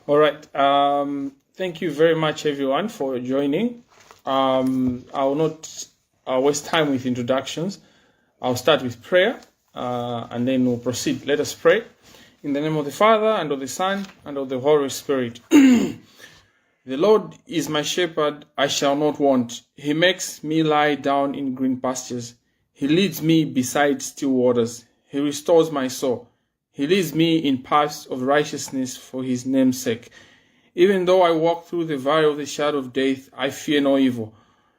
All right. Thank you very much, everyone, for joining. I will not waste time with introductions. I'll start with prayer and then we'll proceed. Let us pray. In the name of the Father, and of the Son, and of the Holy Spirit. The Lord is my shepherd, I shall not want. He makes me lie down in green pastures. He leads me beside still waters. He restores my soul. He leads me in paths of righteousness for his name's sake. Even though I walk through the valley of the shadow of death, I fear no evil.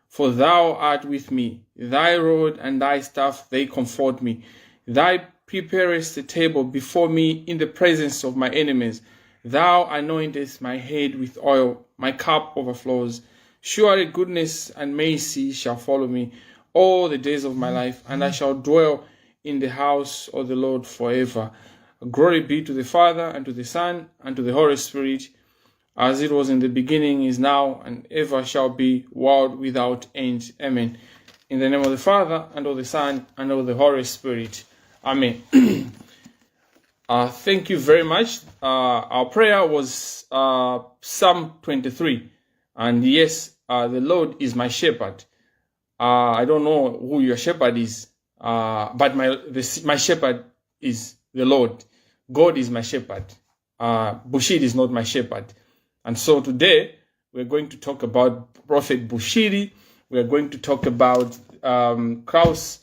For thou art with me. Thy rod and thy staff, they comfort me. Thou preparest a table before me in the presence of my enemies. Thou anointest my head with oil, my cup overflows. Surely goodness and mercy shall follow me all the days of my life, and I shall dwell in the house of the Lord forever. Glory be to the Father, and to the Son, and to the Holy Spirit, as it was in the beginning, is now, and ever shall be, world without end. Amen. In the name of the Father, and of the Son, and of the Holy Spirit. Amen. Thank you very much. Our prayer was Psalm 23. And yes, the Lord is my shepherd. I don't know who your shepherd is, but my shepherd is the Lord. God is my shepherd. Bushiri is not my shepherd. And so today we're going to talk about Prophet Bushiri. We are going to talk about Klaus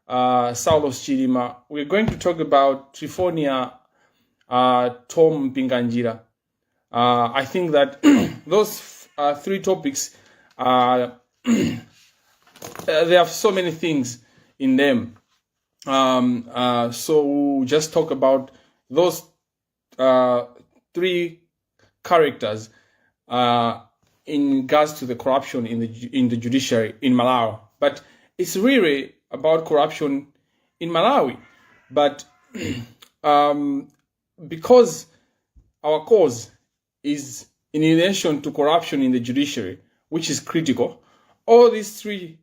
Saulos Chilima. We're going to talk about Triphonia Thom Mpinganjira. I think that those three topics are they have so many things in them. So we'll just talk about those three characters in regards to the corruption in the judiciary in Malawi. But it's really about corruption in Malawi. But because our cause is in relation to corruption in the judiciary, which is critical, all these three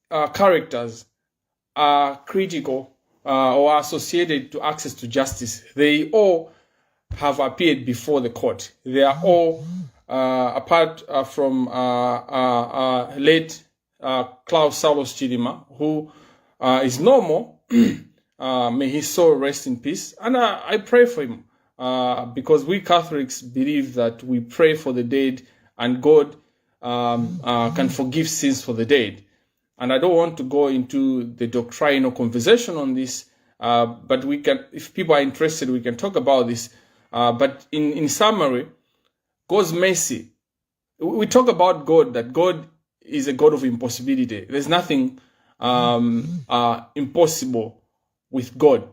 characters are critical or associated to access to justice. They all have appeared before the court. They are all, apart from late Klaus Saulos Chilima, who is no more. May his soul rest in peace. And I pray for him because we Catholics believe that we pray for the dead and God can forgive sins for the dead. And I don't want to go into the doctrinal conversation on this, but we can, if people are interested, we can talk about this. But in summary, God's mercy. We talk about God, that God is a God of impossibility. There's nothing impossible with God.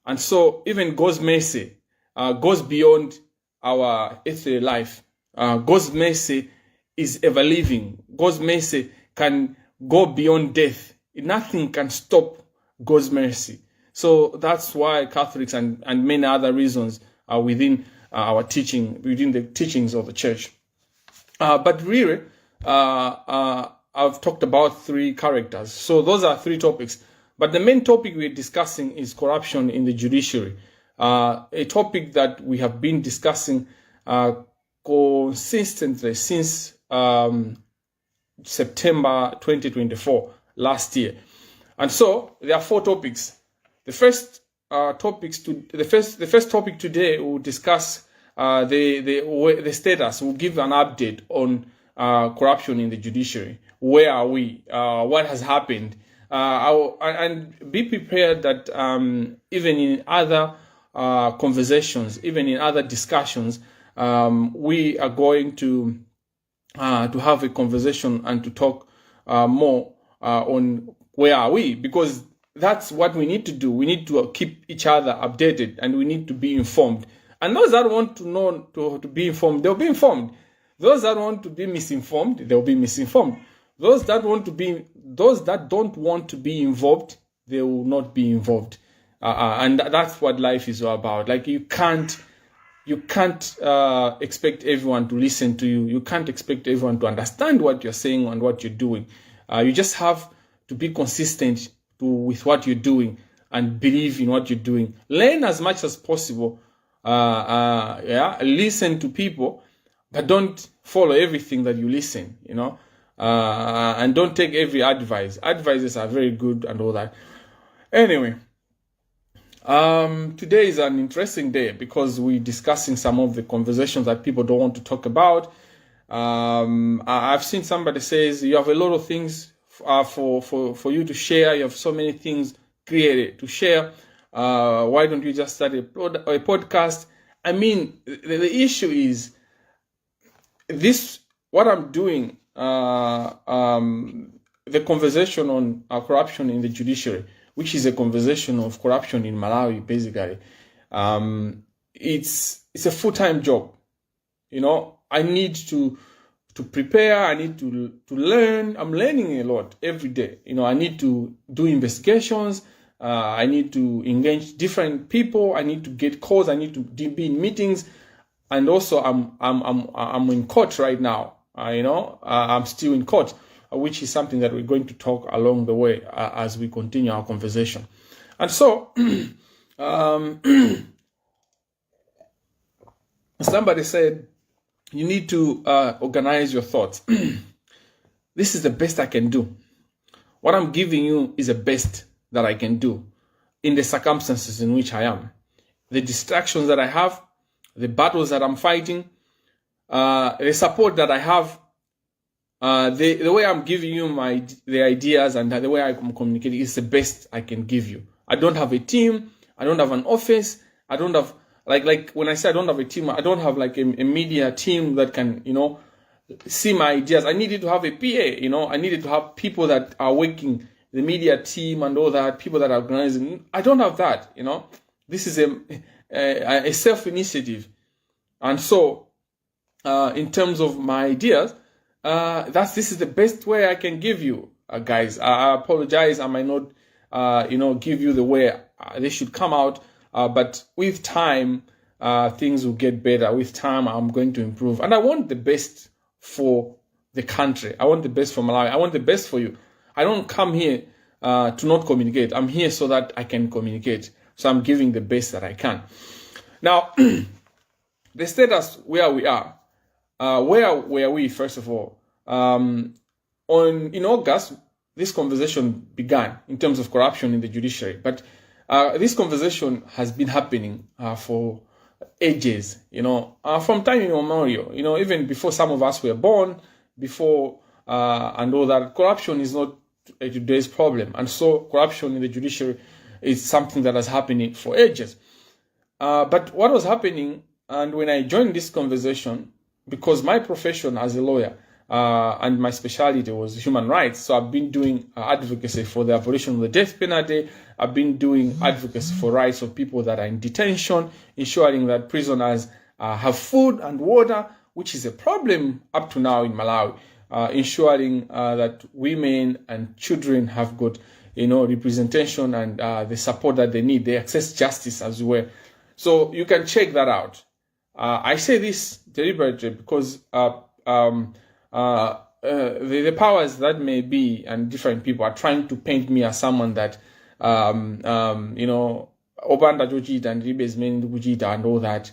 And so even God's mercy goes beyond our earthly life. God's mercy is ever living. God's mercy can go beyond death. Nothing can stop God's mercy. So that's why Catholics and many other reasons are within our teaching, within the teachings of the church. But really, I've talked about three characters. So those are three topics. But the main topic we're discussing is corruption in the judiciary, a topic that we have been discussing consistently since September 2024, last year. And so there are four topics. The first topics to the first topic today, we'll discuss the status. We'll give an update on corruption in the judiciary. Where are we? What has happened? And be prepared that even in other conversations, even in other discussions, we are going to have a conversation and to talk more on where are we, because that's what we need to do. We need to keep each other updated and we need to be informed. And those that want to know to be informed, they'll be informed. Those that want to be misinformed, they'll be misinformed. Those that don't want to be involved, they will not be involved. And that's what life is all about. Like, you can't expect everyone to listen to you. You can't expect everyone to understand what you're saying and what you're doing. You just have to be consistent with what you're doing and believe in what you're doing. Learn as much as possible. Yeah, listen to people, But don't follow everything that you listen, and don't take every advice. Advices are very good and all that. Anyway, today is an interesting day because we're discussing some of the conversations that people don't want to talk about. I've seen somebody says you have a lot of things for you to share. You have so many things created to share. Why don't you just start a podcast? I mean, the issue is this: what I'm doing, the conversation on corruption in the judiciary, which is a conversation of corruption in Malawi, basically. It's a full time job. I need to prepare. I need to learn. I'm learning a lot every day. I need to do investigations. I need to engage different people. I need to get calls. I need to be in meetings, and also I'm in court right now. I'm still in court, which is something that we're going to talk along the way as we continue our conversation. And so, somebody said you need to organize your thoughts. This is the best I can do. What I'm giving you is the best that I can do in the circumstances in which I am. The distractions that I have, the battles that I'm fighting, the support that I have, the way I'm giving you my the ideas and the way I'm communicating is the best I can give you. I don't have a team. I don't have an office. I don't have like when I say I don't have a team, I don't have like a media team that can see my ideas. I needed to have a PA. I needed to have people that are working the media team and all that, people that are organizing. I don't have that. This is a self initiative, and so in terms of my ideas, that's this is the best way I can give you, guys. I apologize. I might not, give you the way they should come out, but with time, things will get better. With time, I'm going to improve, and I want the best for the country. I want the best for Malawi. I want the best for you. I don't come here to not communicate. I'm here so that I can communicate. So I'm giving the best that I can. Now, the status where we are. Where were we, first of all? On in August, this conversation began in terms of corruption in the judiciary. But this conversation has been happening for ages, from time immemorial, even before some of us were born, before and all that. Corruption is not a today's problem. And so corruption in the judiciary is something that has happened for ages. But what was happening, and when I joined this conversation, because my profession as a lawyer and my specialty was human rights, so I've been doing advocacy for the abolition of the death penalty. I've been doing advocacy for rights of people that are in detention, ensuring that prisoners have food and water, which is a problem up to now in Malawi. Ensuring that women and children have got representation and the support that they need. They access justice as well. So you can check that out. I say this deliberately because the powers that may be and different people are trying to paint me as someone that, opanda chochita and ndilibe zimene ndikuchita and all that.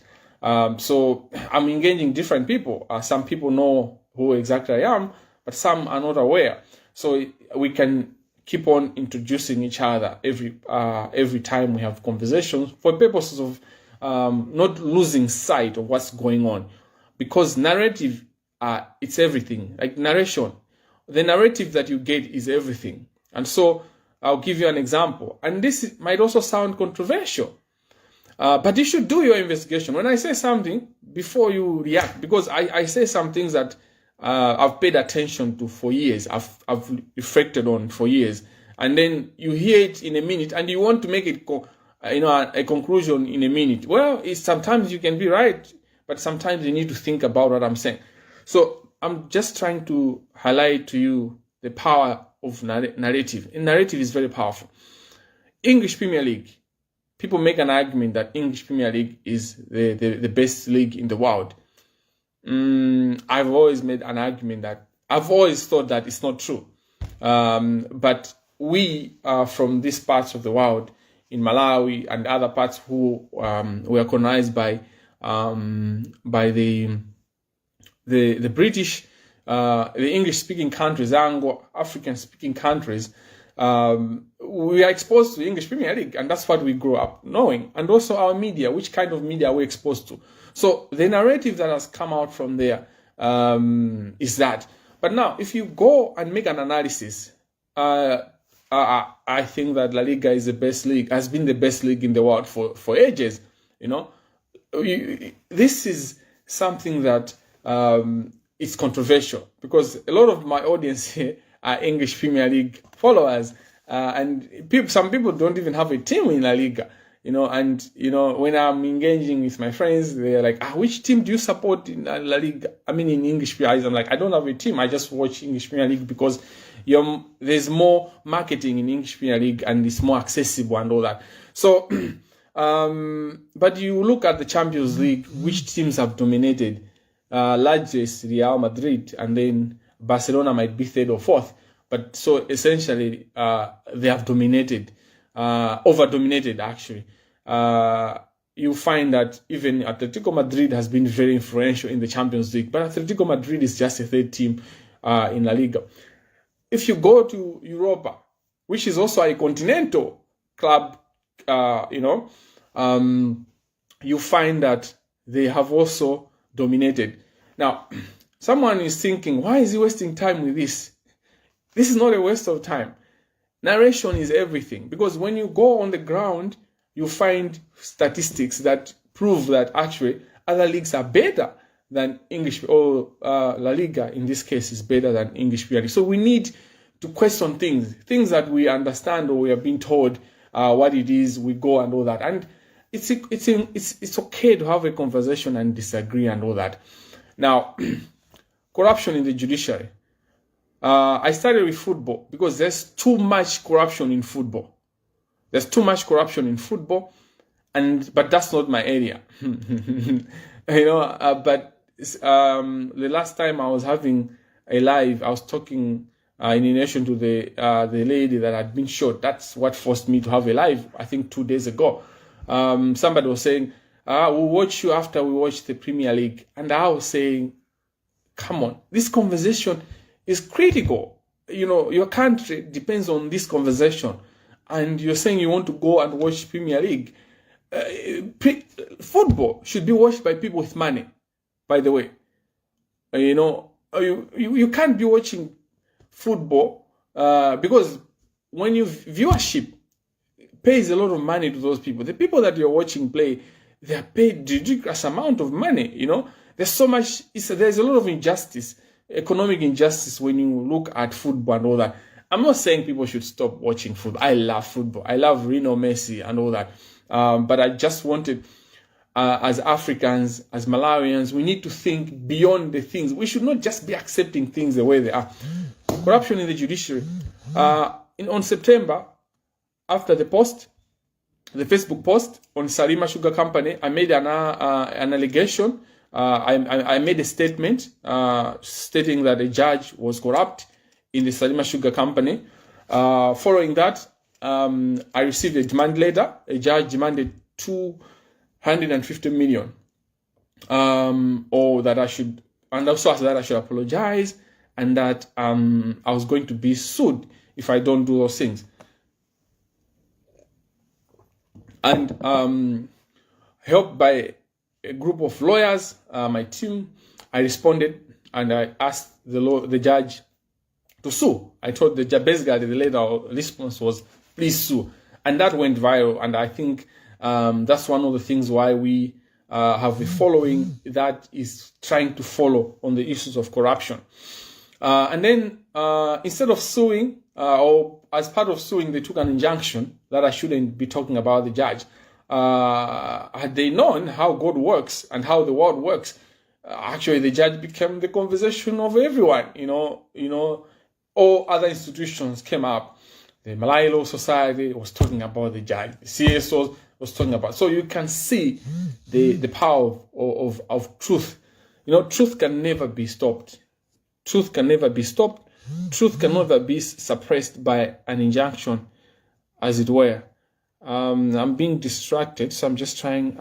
So I'm engaging different people. Some people know who exactly I am, but some are not aware. So we can keep on introducing each other every time we have conversations for purposes of not losing sight of what's going on, because narrative, it's everything. Like narration, the narrative that you get is everything. And so I'll give you an example, and this might also sound controversial. But you should do your investigation. When I say something, before you react, because I say some things that I've paid attention to for years, I've reflected on for years, and then you hear it in a minute and you want to make it, a conclusion in a minute. Well, it's, sometimes you can be right, but sometimes you need to think about what I'm saying. So I'm just trying to highlight to you the power of narrative. And narrative is very powerful. English Premier League. People make an argument that English Premier League is the best league in the world. I've always made an argument that I've always thought that it's not true. But we are from these parts of the world, in Malawi and other parts who were colonized by the The British, the English-speaking countries, Anglo African-speaking countries, we are exposed to the English Premier League, and that's what we grew up knowing. And also our media, which kind of media are we exposed to? So the narrative that has come out from there is that. But now, if you go and make an analysis, I think that La Liga is the best league, has been the best league in the world for ages. This is something that is controversial because a lot of my audience here are English Premier League followers, and people, some people don't even have a team in La Liga. And when I'm engaging with my friends, they're like, "Ah, which team do you support in La Liga?" I mean, in English Premier League, I'm like, "I don't have a team. I just watch English Premier League because there's more marketing in English Premier League and it's more accessible and all that." So, but you look at the Champions League, which teams have dominated? Largest Real Madrid, and then Barcelona might be third or fourth. But so essentially, they have dominated, over dominated actually. You find that even Atletico Madrid has been very influential in the Champions League, but Atletico Madrid is just a third team in La Liga. If you go to Europa, which is also a continental club, you find that they have also dominated. Now, someone is thinking, "Why is he wasting time with this?" This is not a waste of time. Narration is everything because when you go on the ground, you find statistics that prove that actually other leagues are better than English, or La Liga in this case is better than English Premier League. So we need to question things, things that we understand or we have been told what it is, we go and all that. And it's okay to have a conversation and disagree and all that. Now, corruption in the judiciary. I started with football because there's too much corruption in football. There's too much corruption in football, and but that's not my area. But the last time I was having a live, I was talking in relation to the lady that had been shot. That's what forced me to have a live. I think 2 days ago, somebody was saying, "We'll watch you after we watch the Premier League," and I was saying, "Come on, this conversation is critical. Your country depends on this conversation, and you're saying you want to go and watch Premier League." Football should be watched by people with money, by the way. You can't be watching football because when you viewership pays a lot of money to those people. The people that you're watching play, they are paid ridiculous amount of money. There's so much. There's a lot of injustice, economic injustice when you look at football and all that. I'm not saying people should stop watching football. I love football. I love Lionel Messi and all that. But I just wanted, as Africans, as Malawians, we need to think beyond the things. We should not just be accepting things the way they are. Corruption in the judiciary. On September, after the post, the Facebook post on Salima Sugar Company, I made an allegation. I made a statement stating that a judge was corrupt in the Salima Sugar Company. Following that, I received a demand letter. A judge demanded 250 million, or that I should, and also that I should apologize, and that I was going to be sued if I don't do those things. And helped by a group of lawyers, my team, I responded and I asked the judge to sue. I told the judge, basically the letter response was, "Please sue." And that went viral. And I think that's one of the things why we have a following that is trying to follow on the issues of corruption. And then instead of suing, or as part of suing, they took an injunction that I shouldn't be talking about the judge. Had they known how God works and how the world works, actually the judge became the conversation of everyone. All other institutions came up. The Malawi Law Society was talking about the judge. The CSO was talking about. So you can see the power of truth. Truth can never be stopped. Truth can never be stopped. Truth can never be suppressed by an injunction, as it were. I'm being distracted, so I'm just trying.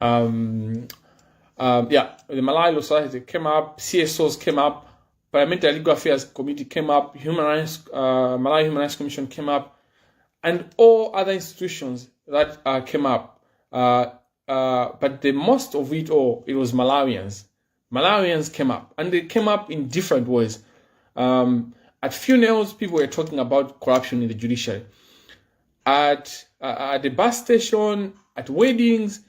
Yeah, the Malawi Law Society came up, CSOs came up, Parliamentary Legal Affairs Committee came up, Malawi Human Rights Commission came up, and all other institutions that came up. But the most of it all, it was Malawians. Malawians came up, and they came up in different ways. At funerals, people were talking about corruption in the judiciary. At the bus station, at weddings,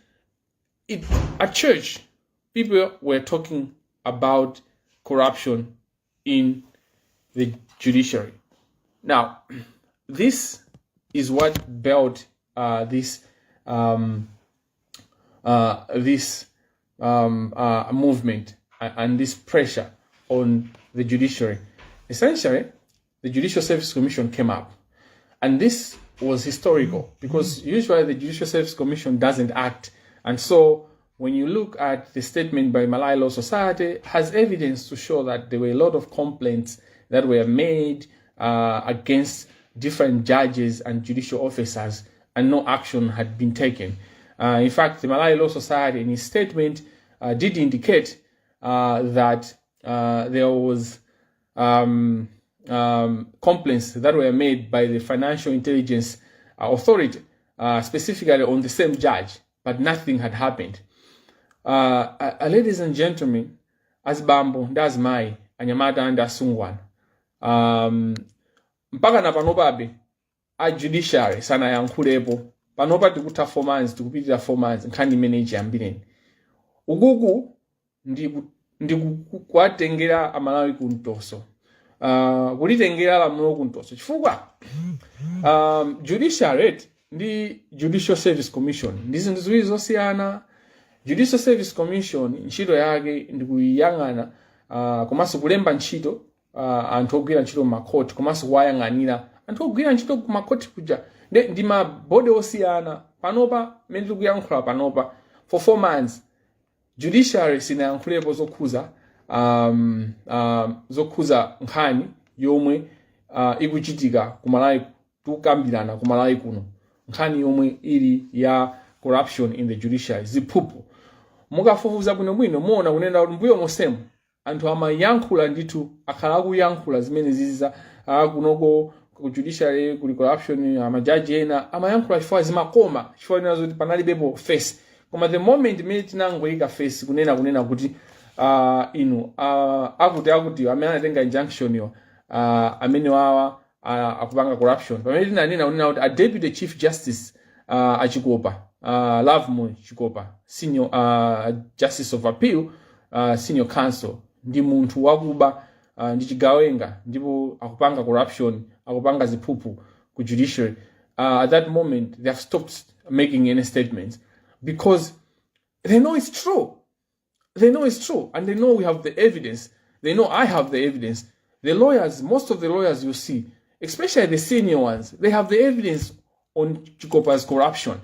at church, people were talking about corruption in the judiciary. Now, this is what built this movement and this pressure on the judiciary. Essentially, the Judicial Service Commission came up, and this was historical because usually the Judicial Service Commission doesn't act, and so when you look at the statement by Malawi Law Society, has evidence to show that there were a lot of complaints that were made against different judges and judicial officers, and no action had been taken. In fact, the Malawi Law Society, in its statement, did indicate that there was complaints that were made by the Financial Intelligence Authority, specifically on the same judge, but nothing had happened. Ladies and gentlemen, azibambo ndi azimayi, anyamata ndi asungwana, mpaka na panopabe a judiciary sanayankhulepo. Panopa tikutha 4 months, tikupitirira 4 months nkhani imene ichiyambireni. Ukuku ndi kuwatengera Amalawi kumtoso, kulitengera lamulo kumtoso, chifukwa judiciary ndi Judicial Service Commission ndi zinthu ziwiri zosiyana. Judicial Service Commission ntchito yake ndi kuyang'ana komanso kulemba ntchito anthu ogwira ntchito m'makhoti, komanso kuwayang'anira anthu ogwira ntchito kumakhoti kuja. Ndi ma body osiyana. Panopa mmene tikuyankhula panopa, for 4 months judiciary sinayankhulepo zokhuza nkhani yomwe ikuchitika kumalawi, tikukambirana kumalawi kuno, nkhani yomwe ili ya corruption in the judiciary, ziphuphu. Mukafufuza bwinobwino muona kunena kuti mbuyo mosemo anthu amayankhula ndithu, akhala akuyankhula zimene ziziza kunoko ku judiciary kuli corruption. Amajaji ena amayankhula chifukwa zimakoma, chifukwa nena zoti panalibepo face. Koma the moment imene tinangoyika face kunena kuti inu akuti amene anatenga injunction yo, amene wawa akupanga corruption, pamene tinanena kunena kuti a Deputy Chief Justice Achikopa, Lovemore Chikopa, senior justice of appeal, senior counsel, ndi munthu wakuba, ndi chigawenga, ndipo akupanga corruption, akupanga ziphuphu ku judiciary, at that moment they have stopped making any statements because they know it's true. They know it's true, and they know we have the evidence. They know I have the evidence. The lawyers, most of the lawyers you see, especially the senior ones, they have the evidence on Chikopa's corruption.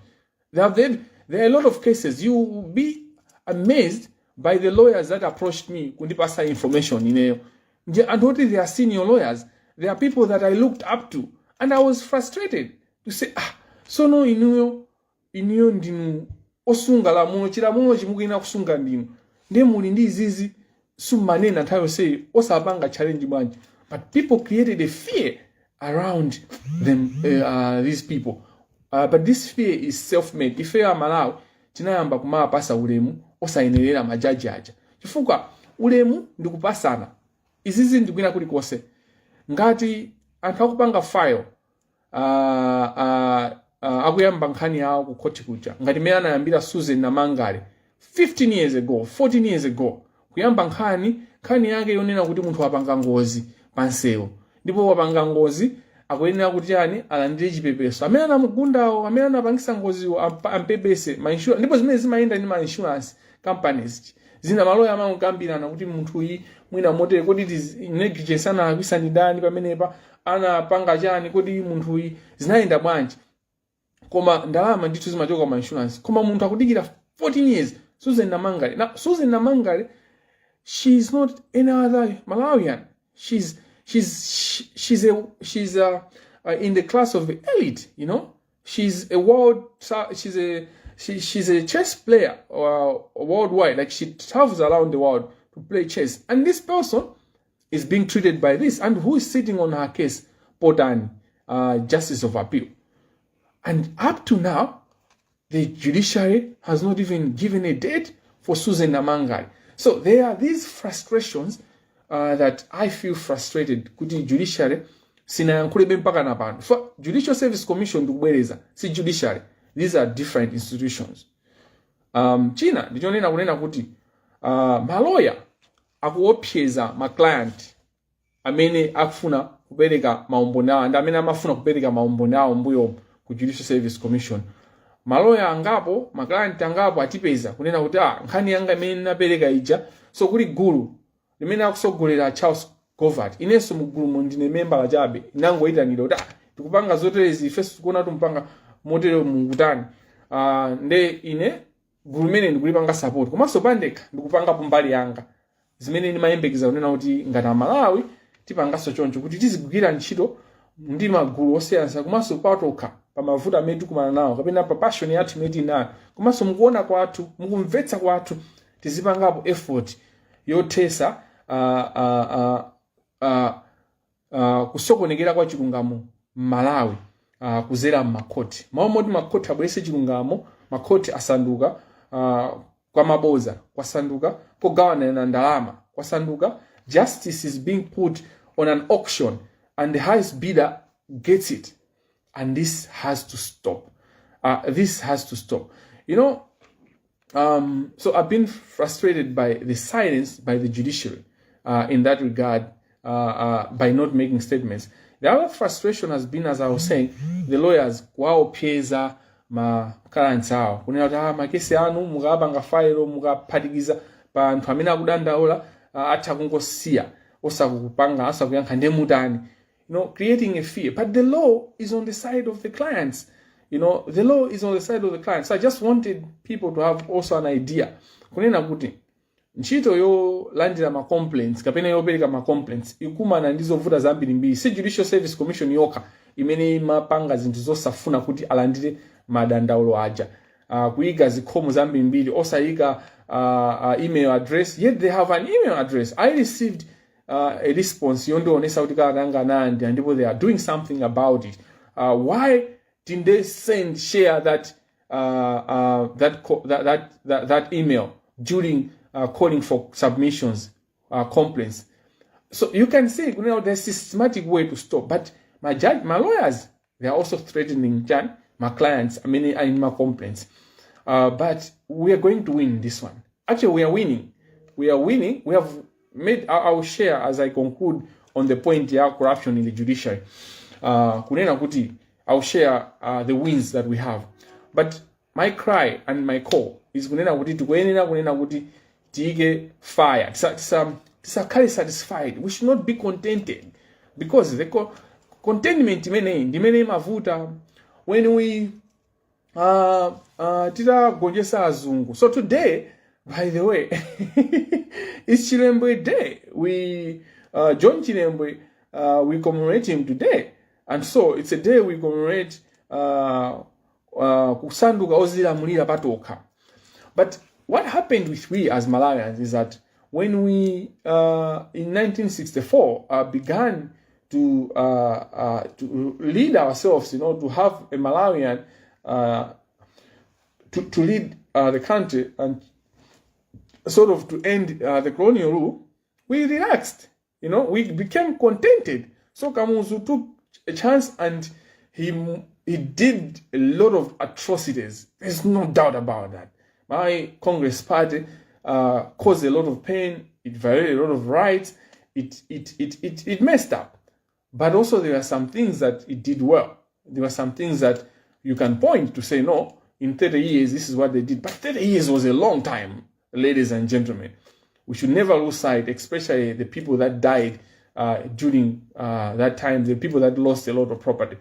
They have the, there are a lot of cases. You will be amazed by the lawyers that approached me kundipasa information ineyo. Anthu oti they are senior lawyers. They are people that I looked up to, and I was frustrated to say, "Ah, sono inuyo ndinu osunga lamulo, chilamulo chimukuyenera kusunga ndinu, ndiye muli ndi izizi, summanena nthawi yonseyi, osapanga challenge bwanji?" But people created a fear around them, these people, but this fear is self-made. Ifeyo Amalawi tinayamba kumawapasa ulemu osayenerera majaji aja, chifukwa ulemu ndikupasana. Izizi ndikwina kulikonse. Ngati anthu akupanga file, akuyamba nkhani yawo ku khoti kuja, ngati mmene anayambira Susan Namangale 15 years ago, 14 years ago, kuyamba nkhani yake yonena kuti munthu wapanga ngozi pansewu, ndipo wapanga ngozi, akuyenera kuti chani, alandire chipepeso, amene anamugundawo, amene anapangisa ngoziwo ampepese ma insurance. Ndipo zimene zimayenda ndi ma insurance companies zina, maloya amakambirana kuti munthu uyi mwina motere, kodi negligence, analakwisa ndi ndani pamenepa, anapanga chani, kodi munthu uyi zinayenda bwanji? Koma ndalama ndithu zimachoka ma insurance, koma munthu akudikira 14 years. Susan Namangale. Now, Susan Namangale, she's not any other Malawian. She's a in the class of the elite. She's a world she's a She's a chess player worldwide. Like, she travels around the world to play chess, and this person is being treated by this. And who is sitting on her case? Potani, Justice of Appeal. And up to now, the judiciary has not even given a date for Susan Namangale. So there are these frustrations that I feel frustrated kuti judiciary sinayankhulebe mpaka na pano. For Judicial Service Commission, ndikubwereza, si judiciary. These are different institutions. China ndichonena kunena kuti maloya akuopseza ma client amene akufuna kupereka maumboni awo ndi amene amafuna kupereka maumboni awo mbuyo ku Judicial Service Commission. Maloya angapo, ma client angapo atipeza kunena kuti, "Ah, nkhani yanga imene ndinapereka ija." So kuli gulu limene akusogolera Charles Govert. Inenso mugulumo ndine membala chabe, inangoyitanidwa kuti, "Ah, tikupanga zoterezi, ifenso tikuona tumpanga motere, mukutani?" Nde ine gulu limene ndikulipanga support, komanso pandekha ndikupangapo mbali yanga zimene ndimayembekeza kunena kuti ngati Amalawi tipanganso choncho, kuti tizigwira ntchito ndi magulu osiyanasiyana komanso patokha pa mavuto amene tikumana nawo kapena pa passion yathu imene tili nayo, komanso mukuona kwathu, mukumvetsa kwathu, tizipangapo effort yothesa kusokonekera kwa chilungamo m'Malawi kuzera m'makhoti. Mawu moti makhoti abwerese chilungamo, makhoti asanduka kwa maboza, kwasanduka kogawanana ndalama, kwasanduka justice is being put on an auction and the highest bidder gets it, and this has to stop. This has to stop. So I've been frustrated by the silence by the judiciary in that regard, by not making statements. The other frustration has been, as I was saying, the lawyers kuwaopseza ma clients awo kunena kuti, "Ah, makesi anu mukapanga file, mukaphatikiza pa anthu amene akudandaula, atha kungosiya osakupanga, osakuyankha, ndemutani?" Creating a fear. But the law is on the side of the clients. The law is on the side of the clients. So I just wanted people to have also an idea kunena kuti ntchito yolandira ma complaints kapena yopereka ma complaints ikumana ndi zovuta zambirimbiri. Si Judicial Service Commission yokha imene imapanga zinthu zosafuna kuti alandire madandaulo aja, kuyika zikhomo zambirimbiri, osayika email address, yet they have an email address. I received a response yondionesa kuti kalata yanga analandira ndipo they are doing something about it. Why didn't they send share that email during calling for submissions, complaints? So you can see there's systematic way to stop. But my judge, my lawyers, they are also threatening Jan, my clients, I mean, in my complaints. But we are going to win this one. Actually, we are winning. We are winning. We have made. I will share as I conclude on the point ya corruption in the judiciary. Kunena kuti I'll share the wins that we have. But my cry and my call is kunena kuti tikuyenera kunena kuti tiyike fire. Tisakhale satisfied. We should not be contented, because the contentment imeneyi ndimene imavuta. When we titagonjetsa azungu. So today, by the way, it's Chilembwe Day. We John Chilembwe, we commemorate him today, and so it's a day we commemorate kusanduka ozilamulira patokha. But what happened with we as Malawians is that when we in 1964 began to lead ourselves, to have a Malawian to lead the country and sort of to end the colonial rule, we relaxed. We became contented. So Kamuzu took a chance and he did a lot of atrocities. There's no doubt about that. My Congress Party caused a lot of pain. It violated a lot of rights. It messed up. But also there are some things that it did well. There were some things that you can point to say, "No, in 30 years, this is what they did." But 30 years was a long time, ladies and gentlemen. We should never lose sight, especially the people that died during that time, the people that lost a lot of property.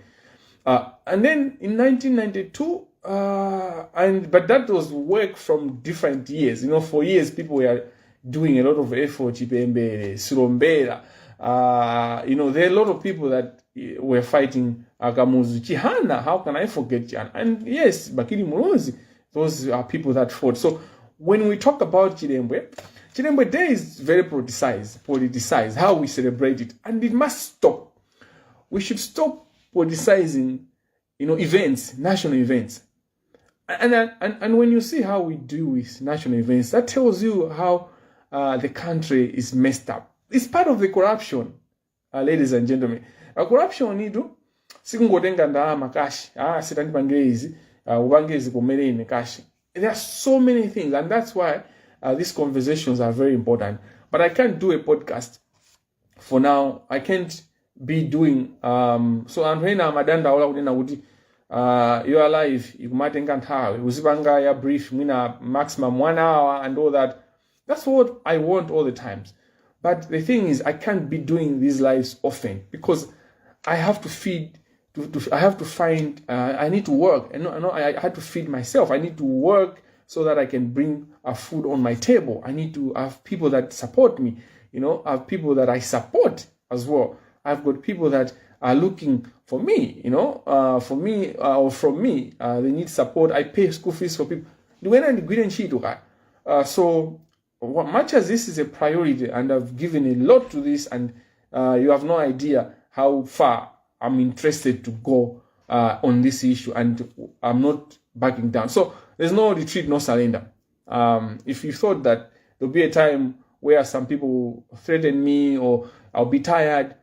And then in 1992, and but that was work from different years. For years people were doing a lot of effort. Chipembere, Silombela. There are a lot of people that were fighting Kamuzu. Chihana, how can I forget Chihana? And yes, Bakili Muluzi. Those are people that fought. So when we talk about Chilembwe, Chilembwe Day is very politicized, how we celebrate it, and it must stop. We should stop politicizing events, national events. And when you see how we do with national events, that tells you how the country is messed up. It's part of the corruption, ladies and gentlemen. Corruption itu sikungotenga ndalama cash. Ah, sitandipangire izi, upange izi kumene ine cash. There are so many things, and that's why these conversations are very important. But I can't do a podcast for now. I can't be doing so. Anthu ena amadandaula kunena kuti your live ikumatenga nthawi, uzipanga ya brief, mwina maximum one hour and all that. That's what I want all the times, but the thing is, I can't be doing these lives often because I have to feed to I have to find I need to work, and no, I had to feed myself. I need to work so that I can bring a food on my table. I need to have people that support me. I have people that I support as well. I've got people that are looking for me, for me or from me. They need support. I pay school fees for people. Ndikuyenera ndigwire ntchito kaya. So much as this is a priority, and I've given a lot to this, and you have no idea how far I'm interested to go on this issue, and I'm not backing down. So there's no retreat, no surrender. If you thought that there'll be a time where some people threaten me or I'll be tired,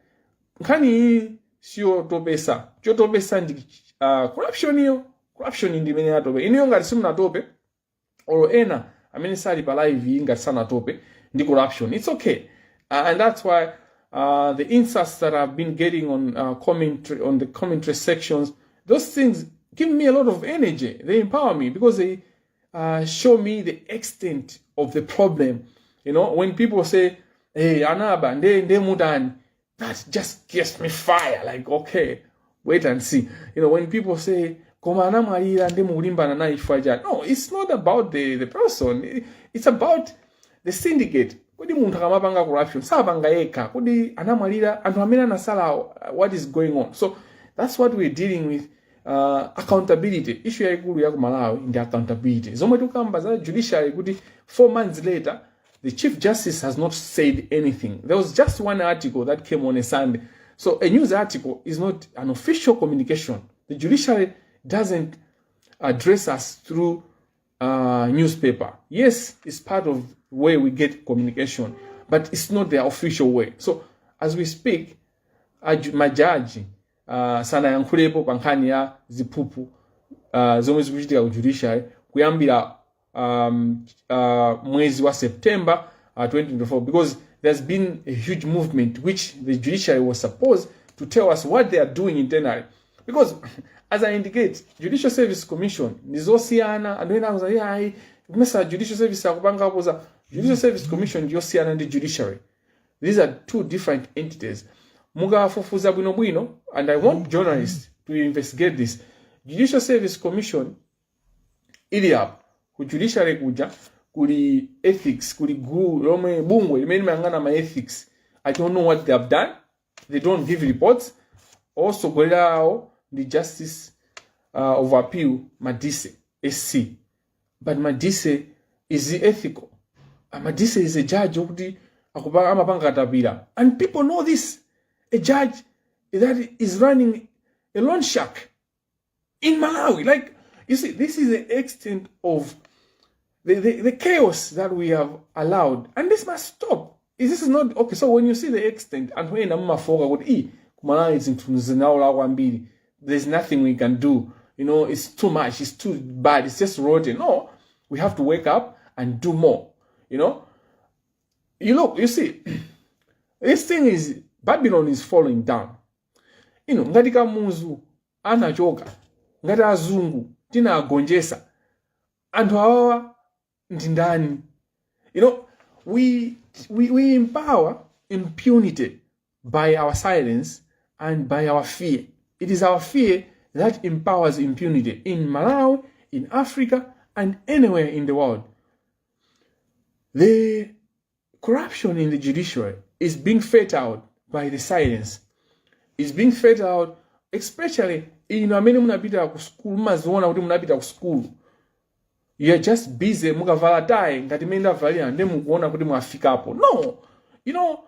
nkhani iyi siyotopesa. Chotopesa ndi corruption iyo. Corruption ndi imene yatope. Inuyo ngati simunatope, or ena amene sali pa live iyi ngati sanatope ndi corruption, it's okay. And that's why the insults that I've been getting on commentary, on the commentary sections, those things give me a lot of energy. They empower me because they show me the extent of the problem. When people say, "Hey, anaba nde nde mutani," that just gets me fire. Like, okay, wait and see. When people say, "Koma anamwalira nde mukulimbana naye chifukwa chani?" No, it's not about the person. It's about the syndicate. Kodi munthu akamapanga corruption sapanga yekha? Kodi anamwalira, anthu amene anasalawo, what is going on? So that's what we're dealing with. Accountability issue yayikulu ya ku Malawi ndi accountability. Zomwe tikukamba za judiciary, kuti 4 months later the Chief Justice has not said anything. There was just one article that came on a Sunday. So a news article is not an official communication. The judiciary doesn't address us through newspaper. Yes, it's part of where we get communication, but it's not the official way. So as we speak, majaji sanayankhulepo pa nkhani ya ziphuphu zomwe zikuchitika ku judiciary kuyambira mwezi wa September 2024, because there's been a huge movement which the judiciary was supposed to tell us what they are doing internally, because as I indicate, Judicial Service Commission ndizosiyana. Anthu ena akuza, "Ayi, kumesa Judicial Service akupangapo za Judicial Service Commission?" Ndiyosiyana ndi judiciary. These are two different entities. Mukafufuza bwinobwino, and I want journalists to investigate this, Judicial Service Commission ili apo. Ku judiciary kuja kuli ethics, kuli gulu lomwe, bungwe limene limayang'ana ma ethics. I don't know what they have done. They don't give reports. Osogolera awo ndi Justice of Appeal Madise SC, but Madise is ethical? Madise is a judge okuti amapanga katapira, and people know this. A judge that is running a loan shark in Malawi. Like, you see, this is the extent of the chaos that we have allowed, and this must stop. This is not okay. So when you see the extent, anthu ena mumafoka kuti i ku Malawi zinthu zinaola kwambiri, there's nothing we can do, it's too much, it's too bad, it's just rotten. No, we have to wake up and do more. You look, you see, this thing is, Babylon is falling down. Ngati Kamuzu anachoka, ngati azungu tinagonjesa, anthu awawa ndi ndani? We empower impunity by our silence and by our fear. It is our fear that empowers impunity in Malawi, in Africa and anywhere in the world. The corruption in the judiciary is being fed out by the silence, is being fed out, especially inu amene munapita ku school. Mumaziona kuti munapita ku school. You are just busy mukavala tie ngati imene ndavalira ndi mukuona kuti mwafikapo. No,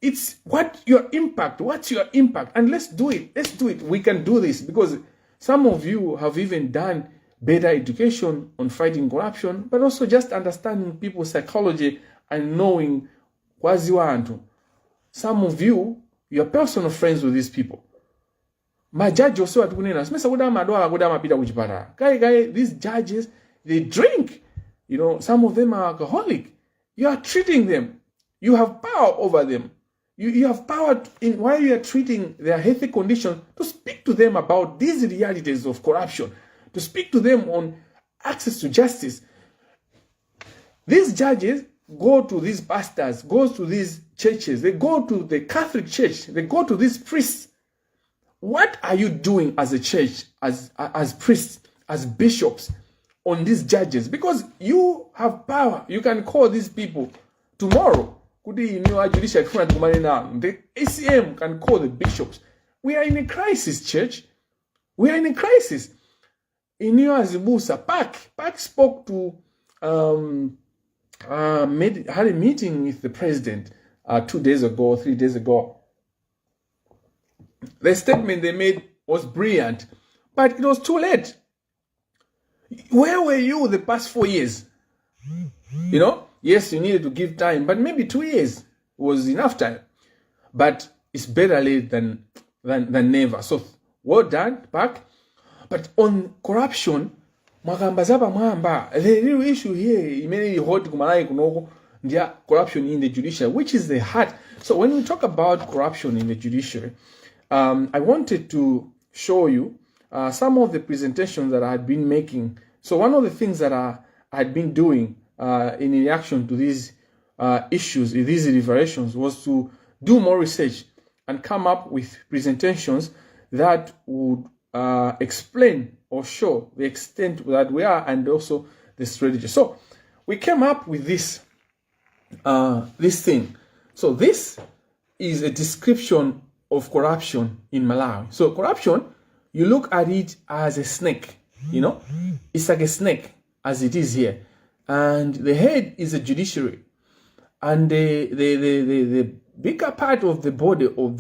it's what your impact, what's your impact? And let's do it, let's do it. We can do this because some of you have even done better education on fighting corruption, but also just understanding people's psychology and knowing kuwadziwa anthu. Some of you, you are personal friends with these people. Majaji onsewa tikunena simesa kuti amadwala, kuti amapita kuchipatala kaye kaye. These judges, they drink. Some of them are alcoholic. You are treating them, you have power over them. You have power in while you are treating their healthy condition to speak to them about these realities of corruption, to speak to them on access to justice. These judges go to these pastors, go to these churches, they go to the Catholic Church, they go to these priests. What are you doing as a church, as priests, as bishops, on these judges? Because you have power. You can call these people tomorrow. Kuti inu a judiciary tifuna tikumane nanu. The ACM can call the bishops. We are in a crisis, church. We are in a crisis. Inu azibusa, PAC spoke to had a meeting with the president 2 days ago, 3 days ago. The statement they made was brilliant, but it was too late. Where were you the past 4 years? Yes, you needed to give time, but maybe 2 years was enough time. But it's better late than never. So well done, PAC. But on corruption, mwakamba zapamwamba. The real issue here imene ili hot kuMalawi kunoko ndiya corruption in the judiciary, which is the heart. So when we talk about corruption in the judiciary, I wanted to show you some of the presentations that I had been making. So one of the things that I had been doing in reaction to these issues, these revelations, was to do more research and come up with presentations that would explain or show the extent that we are and also the strategy. So we came up with this thing. So this is a description of corruption in Malawi. So corruption, you look at it as a snake, it's like a snake as it is here. And the head is a judiciary. And the bigger part of the body of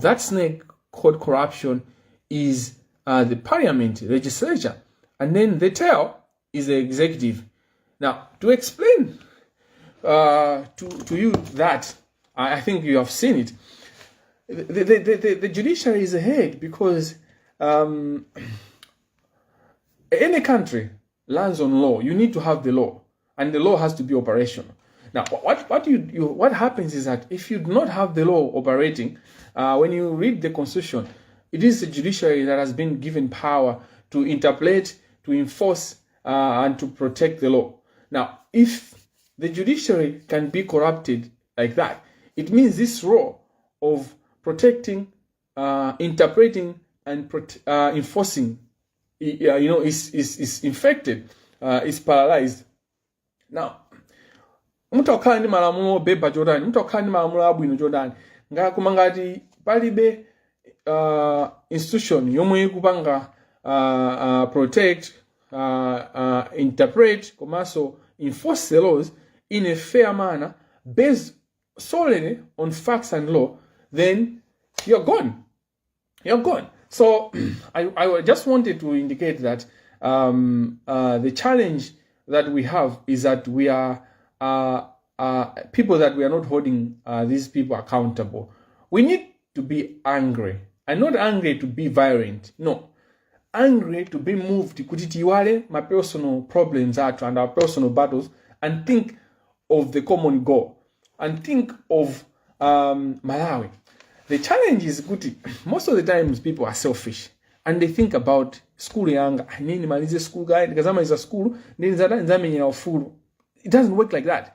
that snake called corruption is the parliament, legislature. And then the tail is the executive. Now, to explain to you that, I think you have seen it. The judiciary is ahead because any country lands on law. You need to have the law, and the law has to be operational. Now, what happens is that if you do not have the law operating, when you read the constitution, it is the judiciary that has been given power to interpret, to enforce, and to protect the law. Now, if the judiciary can be corrupted like that, it means this role of protecting, interpreting, and enforcing, is infected, is paralyzed. Now, mutakhala ndi malamulo obeba chotani, mutakhala ndi malamulo abwino chotani, koma ngati palibe institution yomwe ikupanga protect, interpret komanso enforce the laws in a fair manner based solely on facts and law, then you're gone, you're gone. So I just wanted to indicate that the challenge that we have is that we are people that we are not holding these people accountable. We need to be angry, and not angry to be violent. No, angry to be moved kuti tiiwale ma personal problems athu and our personal battles and think of the common goal and think of Malawi. The challenge is kuti most of the times people are selfish and they think about school yanga, ine ndimalize school kaye, ndikazamaliza school ndi nzamenyera ufulu. It doesn't work like that.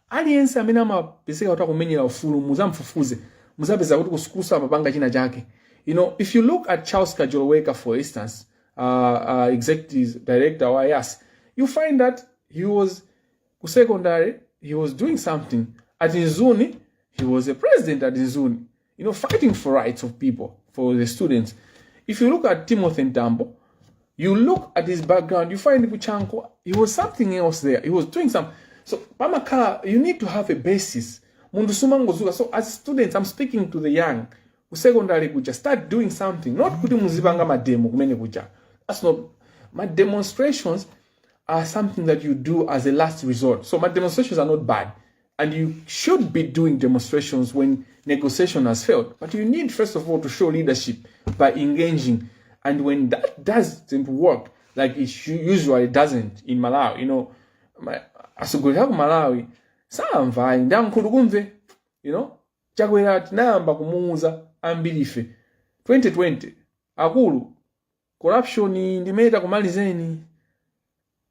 Aliyense amene amapezeka kuti akumenyera ufulu, muzamfufuze, muzapeza kuti ku school samapanga china chake. If you look at Charles Kajoloweka, for instance, executive director wa YAS, you find that he was ku secondary, he was doing something at Mzuni. He was a president at Mzuni, fighting for rights of people, for the students. If you look at Timothy Mtambo, You look at his background, you find ku Chanco, he was something else there. He was doing some. So pamakhala, you need to have a basis. Munthu sumangozuka. So as students, I'm speaking to the young, ku secondary kuja, start doing something. Not kuti muzipanga mademo kumene kuja. That's not my demonstrations are something that you do as a last resort. So my demonstrations are not bad. And you should be doing demonstrations when negotiation has failed. But you need, first of all, to show leadership by engaging. And when that doesn't work, like it usually doesn't in Malawi, atsogoleri aku Malawi samva ndi ankhutukumve, Chakwera tinayamba kumuuza ambiri ife 2020, akulu, corruption ndimeta kumalizeni.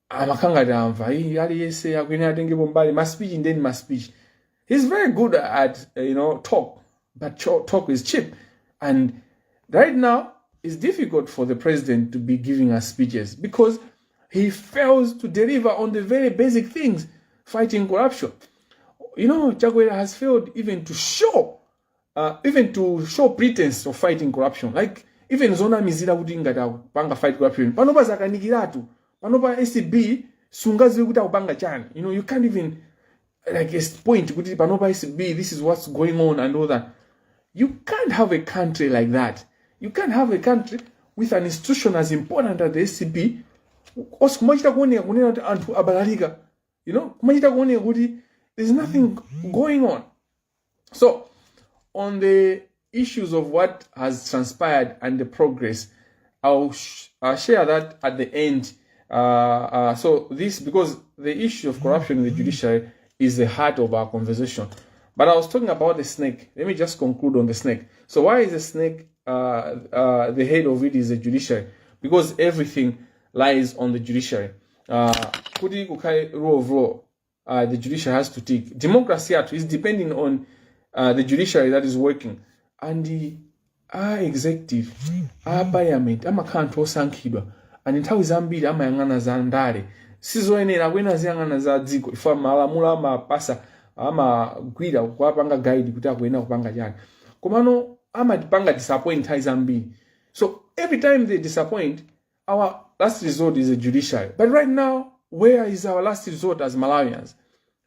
Amakhala ngati amva iyi aliyense akuyenera atengepo mbali, ma speech ndeni ma speech. He's very good at talk, but talk is cheap, and right now it's difficult for the president to be giving us speeches because he fails to deliver on the very basic things, fighting corruption. Chakwera has failed even to show pretense of fighting corruption, like even zonamizira kuti ngati akupanga fight corruption. Panopa zakanikiratu. Panopa ACB sungaziwe kuti akupanga chani. You can't even like a point kuti panopa ACB, this is what's going on and all that. You can't have a country like that. You can't have a country with an institution as important as the ACB osi kumachita kuoneka kunena kuti anthu abalalika, kumachita kuoneka kuti there's nothing going on. So on the issues of what has transpired and the progress, I'll share that at the end. So this, because the issue of corruption in the judiciary is the heart of our conversation. But I was talking about the snake. Let me just conclude on the snake. So why is the snake, the head of it is the judiciary? Because everything lies on the judiciary. Kuti kukhale rule of law, the judiciary has to tick. Democracy yathu is depending on the judiciary that is working. And the our executive, our parliament, amakhala anthu osankhidwa, and nthawi zambiri amayang'ana za ndale. Sizoyenera kwena ziyang'ana za dziko ifo malamulo amapasa amagwira kuwapanga guide kuti akuyenera kupanga chani, komano amatipanga disappoint nthawi zambiri. So every time they disappoint, our last resort is the judiciary. But right now, where is our last resort as Malawians?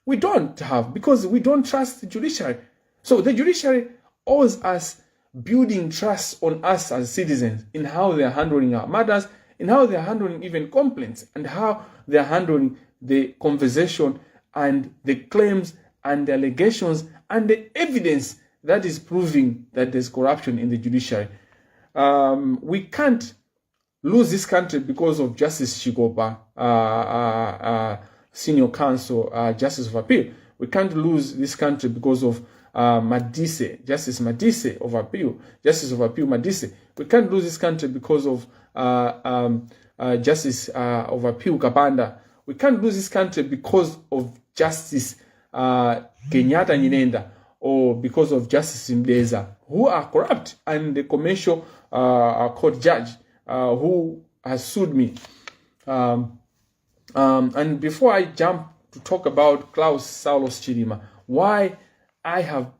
We don't have, because we don't trust the judiciary. So the judiciary owes us building trust on us as citizens in how they are handling our matters, in how they are handling even complaints, and how they are handling the conversation and the claims and the allegations and the evidence that is proving that there's corruption in the judiciary. We can't lose this country because of Justice Chikopa, Senior Counsel, Justice of Appeal. We can't lose this country because of Madise, Justice Madise of Appeal, Justice of Appeal Madise. We can't lose this country because of Justice of Appeal Kapanda. We can't lose this country because of Justice Kenyatta Nyirenda or because of Justice Mdeza, who are corrupt, and the commercial court judge who has sued me. And before I jump to talk about Klaus Saulos Chilima, why I have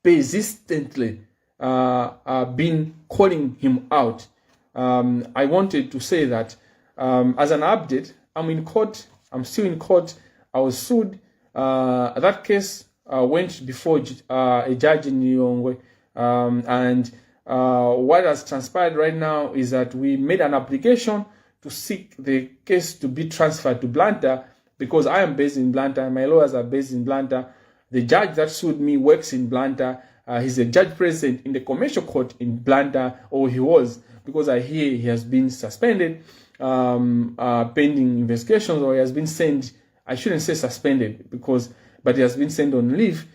persistently been calling him out, I wanted to say that as an update, I'm in court. I'm still in court. I was sued. That case went before a judge in Lilongwe, and what has transpired right now is that we made an application to seek the case to be transferred to Blantyre because I am based in Blantyre, my lawyers are based in Blantyre. The judge that sued me works in Blantyre. He's a judge president in the commercial court in Blantyre, or he was, because I hear he has been suspended pending investigations, or he has been sent. I shouldn't say suspended because, but he has been sent on leave,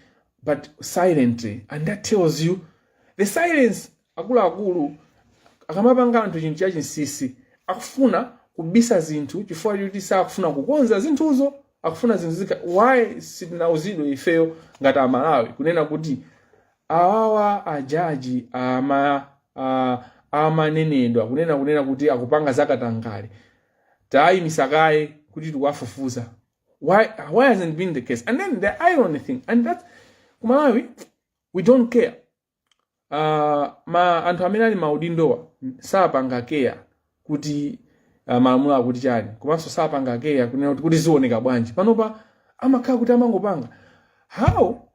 but silently, and that tells you the silence. Akuluakulu akamapanga anthu chinthu chachinsinsi akufuna kubisa zinthu chifukwa choti sakufuna kukonza zinthuzo, akufuna zinthu zika. Why sitinauzidwe ifeyo ngati Amalawi kunena kuti awawa ajaji ama amanenedwa kunena kuti akupanga zakatangale, tayimisa kaye kuti tikuwafufuza? Why hasn't been the case? And then the irony thing, and that kumalawi we don't care. Ma anthu amene ali maudindowa sapanga care kuti Malamulo akuti chani, komanso sapanga care kunena kuti zioneka bwanji. Panopa amakhala kuti amangopanga. How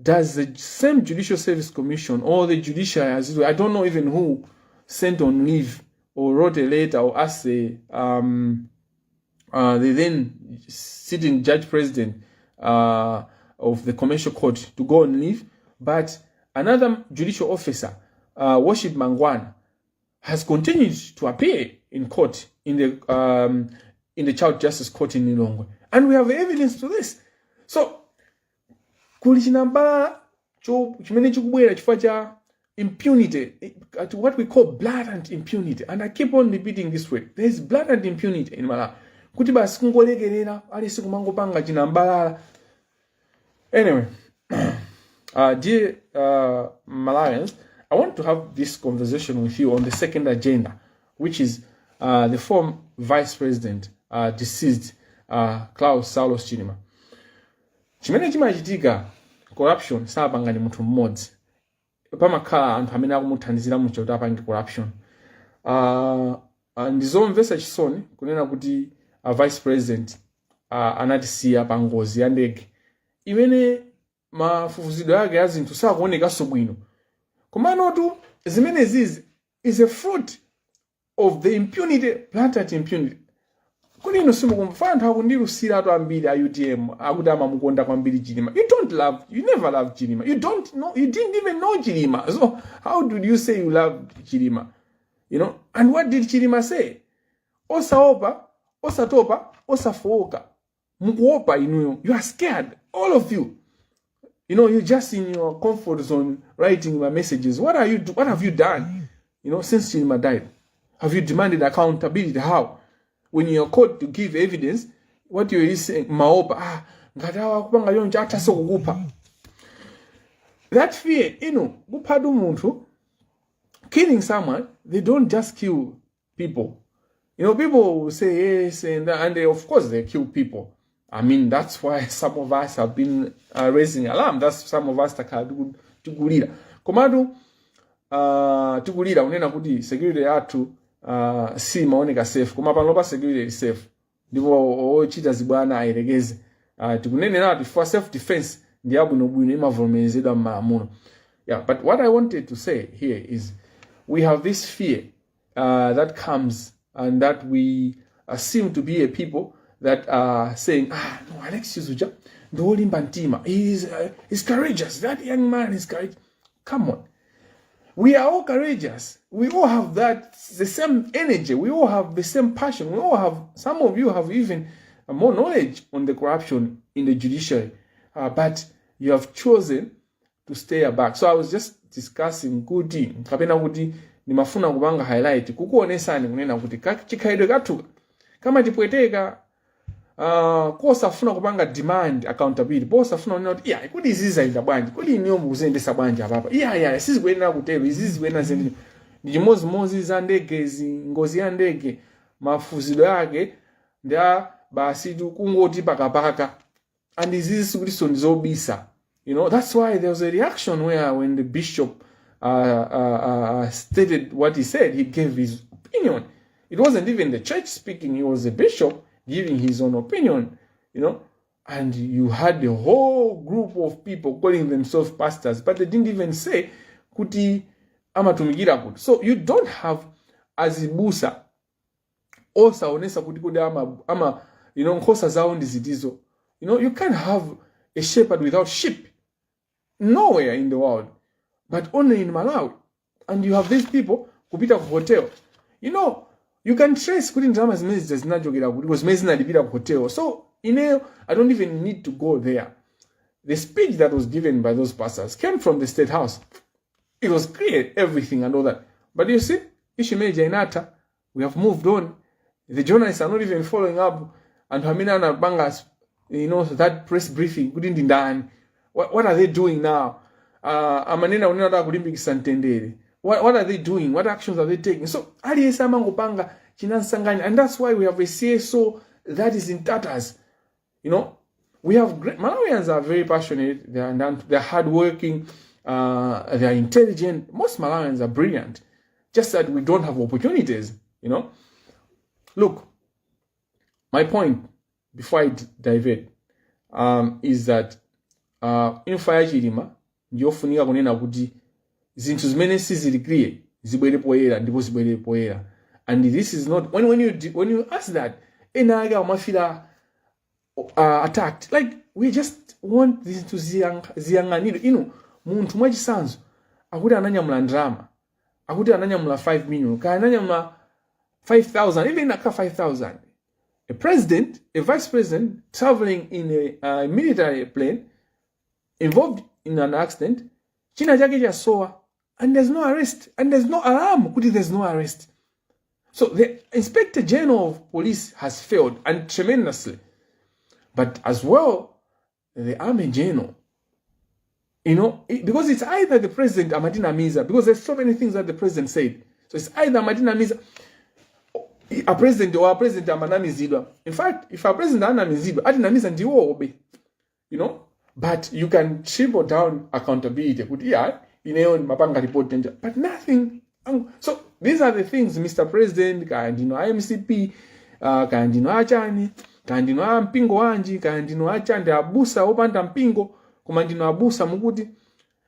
does the same Judicial Service Commission or the judiciary, as it were, I don't know even who sent on leave or wrote a letter or asked the then sitting judge president of the commercial court to go on leave, but another judicial officer, Worship Mangwana, has continued to appear in court in the Child Justice Court in Lilongwe, and we have evidence to this. So kuli chinambala cho chimene chikubwera chifukwa cha impunity, what we call blatant impunity. And I keep on repeating this word: there is blatant impunity in Malawi, kuti basi kungolekerera aliyense kumangopanga chinambalala. Anyway, dear Malawians, I want to have this conversation with you on the second agenda, which is the former vice president, deceased Klaus Saulos Chilima. Chimene chimachitika, corruption sapanga ndi munthu mmodzi. Pamakhala anthu amene akumuthandizira munthu kuti apange corruption. Ndizomvetsa chisoni kunena kuti vice president anatisiya pa ngozi ya ndege imene mafufuzidwe ake a zinthu sakuonekanso bwino. Komanotu zimenezizi is a fruit of the impunity, blatant impunity. Kodi inu simukumva anthu akundilusiratu ambiri a UTM akuti amamukonda kwambiri Chilima? You don't love, you never loved Chilima. You don't know, you didn't even know Chilima, so how did you say you loved Chilima? And what did Chilima say? Osaopa, osatopa, osafowoka. Mukuopa inuyo. You are scared, all of you. You know you're just in your comfort zone writing my messages. What have you done since Chilima died? Have you demanded accountability? How, when you're called to give evidence, what you saying? Maopa, ah, ngati awa akupanga choncho athaso kukupha. That fear, kuphatu munthu, killing someone, they don't just kill people. People will say yes, and they, of course they kill people. I mean, that's why some of us have been raising alarm. That's some of us takhala tikulira. Komatu tikulira kunena kuti security yathu si maoneka safe, koma panopa security is safe, ndipo ochita zibwana ayerekeze. Tikuneneratu for self defense ndi yabwinobwino, imavomerezedwa m'malamulo. Yeah, but what I wanted to say here is we have this fear that comes and that we seem to be a people that are saying, "Ah, no, Alexius uja ndi wolimba mtima. He's courageous. That young man is courageous." Come on. We are all courageous. We all have that the same energy. We all have the same passion. We all have, some of you have even more knowledge on the corruption in the judiciary. But you have chosen to stay back. So I was just discussing kuti kapena kuti ndimafuna kupanga highlight kukuonesani kunena kuti chikhalidwe kathu kamatipweteka, kosafuna kupanga demand accountability, posafuna kunena kuti iya, kodi izi zayenda bwanji? Kodi iniyo mukuziyendesa bwanji apapa? Iya, iya, sizikuyenera kutero, izi zikuyenera ziyendera. Ndi chimozimozi za ndegezi, ngozi ya ndege, mafufuzidwe ake ndi a basi kungoti pakapaka, and izizi sikutinso ndizobisa. That's why there was a reaction where when the bishop stated what he said, he gave his opinion. It wasn't even the church speaking, he was a bishop giving his own opinion. And you had a whole group of people calling themselves pastors, but they didn't even say kuti amatumikira kuti. So you don't have azibusa osaonesa kuti kodi ama nkhosa zawo ndi zitizo. You can't have a shepherd without sheep nowhere in the world, but only in Malawi. And you have these people kupita ku hotel. You can trace kuti ndalama zimene zija zinachokera kuti, zimene zinalipira ku hotel. So ineyo I don't even need to go there. The speech that was given by those pastors came from the State House. It was clear, everything and all that. But you see, issue major inatha. We have moved on. The journalists are not even following up anthu amene anapanga that press briefing kuti ndi ndani. What are they doing now? Amanena kunena kuti akulimbikitsa mtendere. What are they doing? What actions are they taking? So aliyense amangopanga chinansanganya, and that's why we have a CSO that is in tatters. We have great Malawians are very passionate. They're hardworking. They are intelligent. Most Malawians are brilliant. Just that we don't have opportunities. Look, my point before I divert is that imfa ya Chilima ndiyofunika kunena kuti zinthu zimene sizili clear zibwere poyera, ndipo zibwere poyera. And this is not when you ask that, ena ake amafila attacked. Like, we just want zinthu ziyang'anidwe. Inu, munthu mwachisanzo akuti ananyamula ndalama, akuti ananyamula 5 million, kaya ananyamula 5000, even aka 5000, a president, a vice president traveling in a military plane involved in an accident, china chake chasowa, and there's no arrest and there's no alarm kuti there's no arrest. So the Inspector General of Police has failed, and tremendously, but as well the army general, because it's either the president amatinamiza, because there's so many things that the president said. So it's either amatinamiza a president or a president amanamizidwa. In fact, if a president anamizidwa, atinamiza ndiwobe. But you can triple down accountability kuti yeah, ineyo mapanga report danger, but nothing. So these are the things, Mr President, kaya ndino a MCP, kaya ndino achani, kaya ndino a mpingo wanji, kaya ndino achandi abusa opanda mpingo, koma ndino abusa mukuti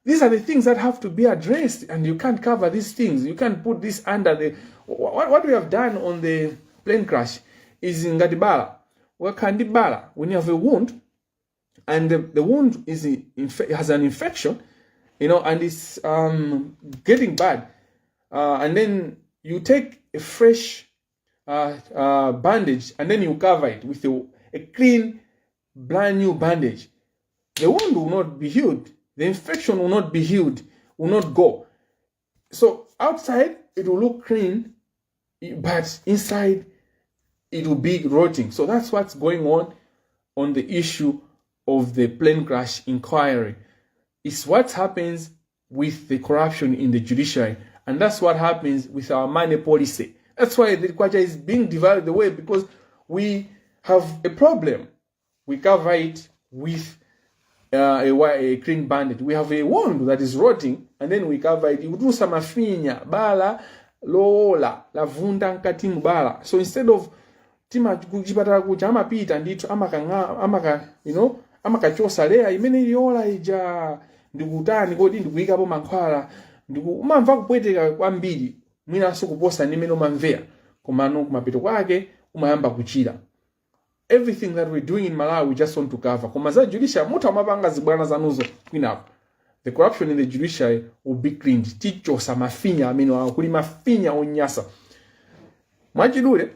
these are the things that have to be addressed, and you can't cover these things. You can't put this under the what we have done on the plane crash is ngati bala. Wakhala ndi bala, when you have a wound and the wound has an infection and it's getting bad, and then you take a fresh bandage and then you cover it with a clean, brand new bandage. The wound will not be healed. The infection will not be healed, will not go. So outside it will look clean, but inside it will be rotting. So that's what's going on the issue of the plane crash inquiry. It's what happens with the corruption in the judiciary, and that's what happens with our money policy. That's why the kwacha is being devalued the way, because we have a problem. We cover it with a clean bandage. We have a wound that is rotting, and then we cover it. Ikutulutsa mafinya, bala lowola lavunda mkati bala. So instead of tima kuchipatala kuja amapita ndithu amakang'a amaka amakachosa layer imene iliyola ija, ndikutani kodi, ndikuyikapo mankhwala, ndiku umamva kupweteka kwambiri, mwinanso kuposa ndi imene umamvera, komano kumapeto kwake umayamba kuchira. Everything that we're doing in Malawi, we just want to cover. Koma za judiciary mutha umapanga zibwana zanuzo kwinapo. The corruption in the judiciary will be cleaned. Tichosa mafinya amene wawo, kuli mafinya onyasa. Mwachidule,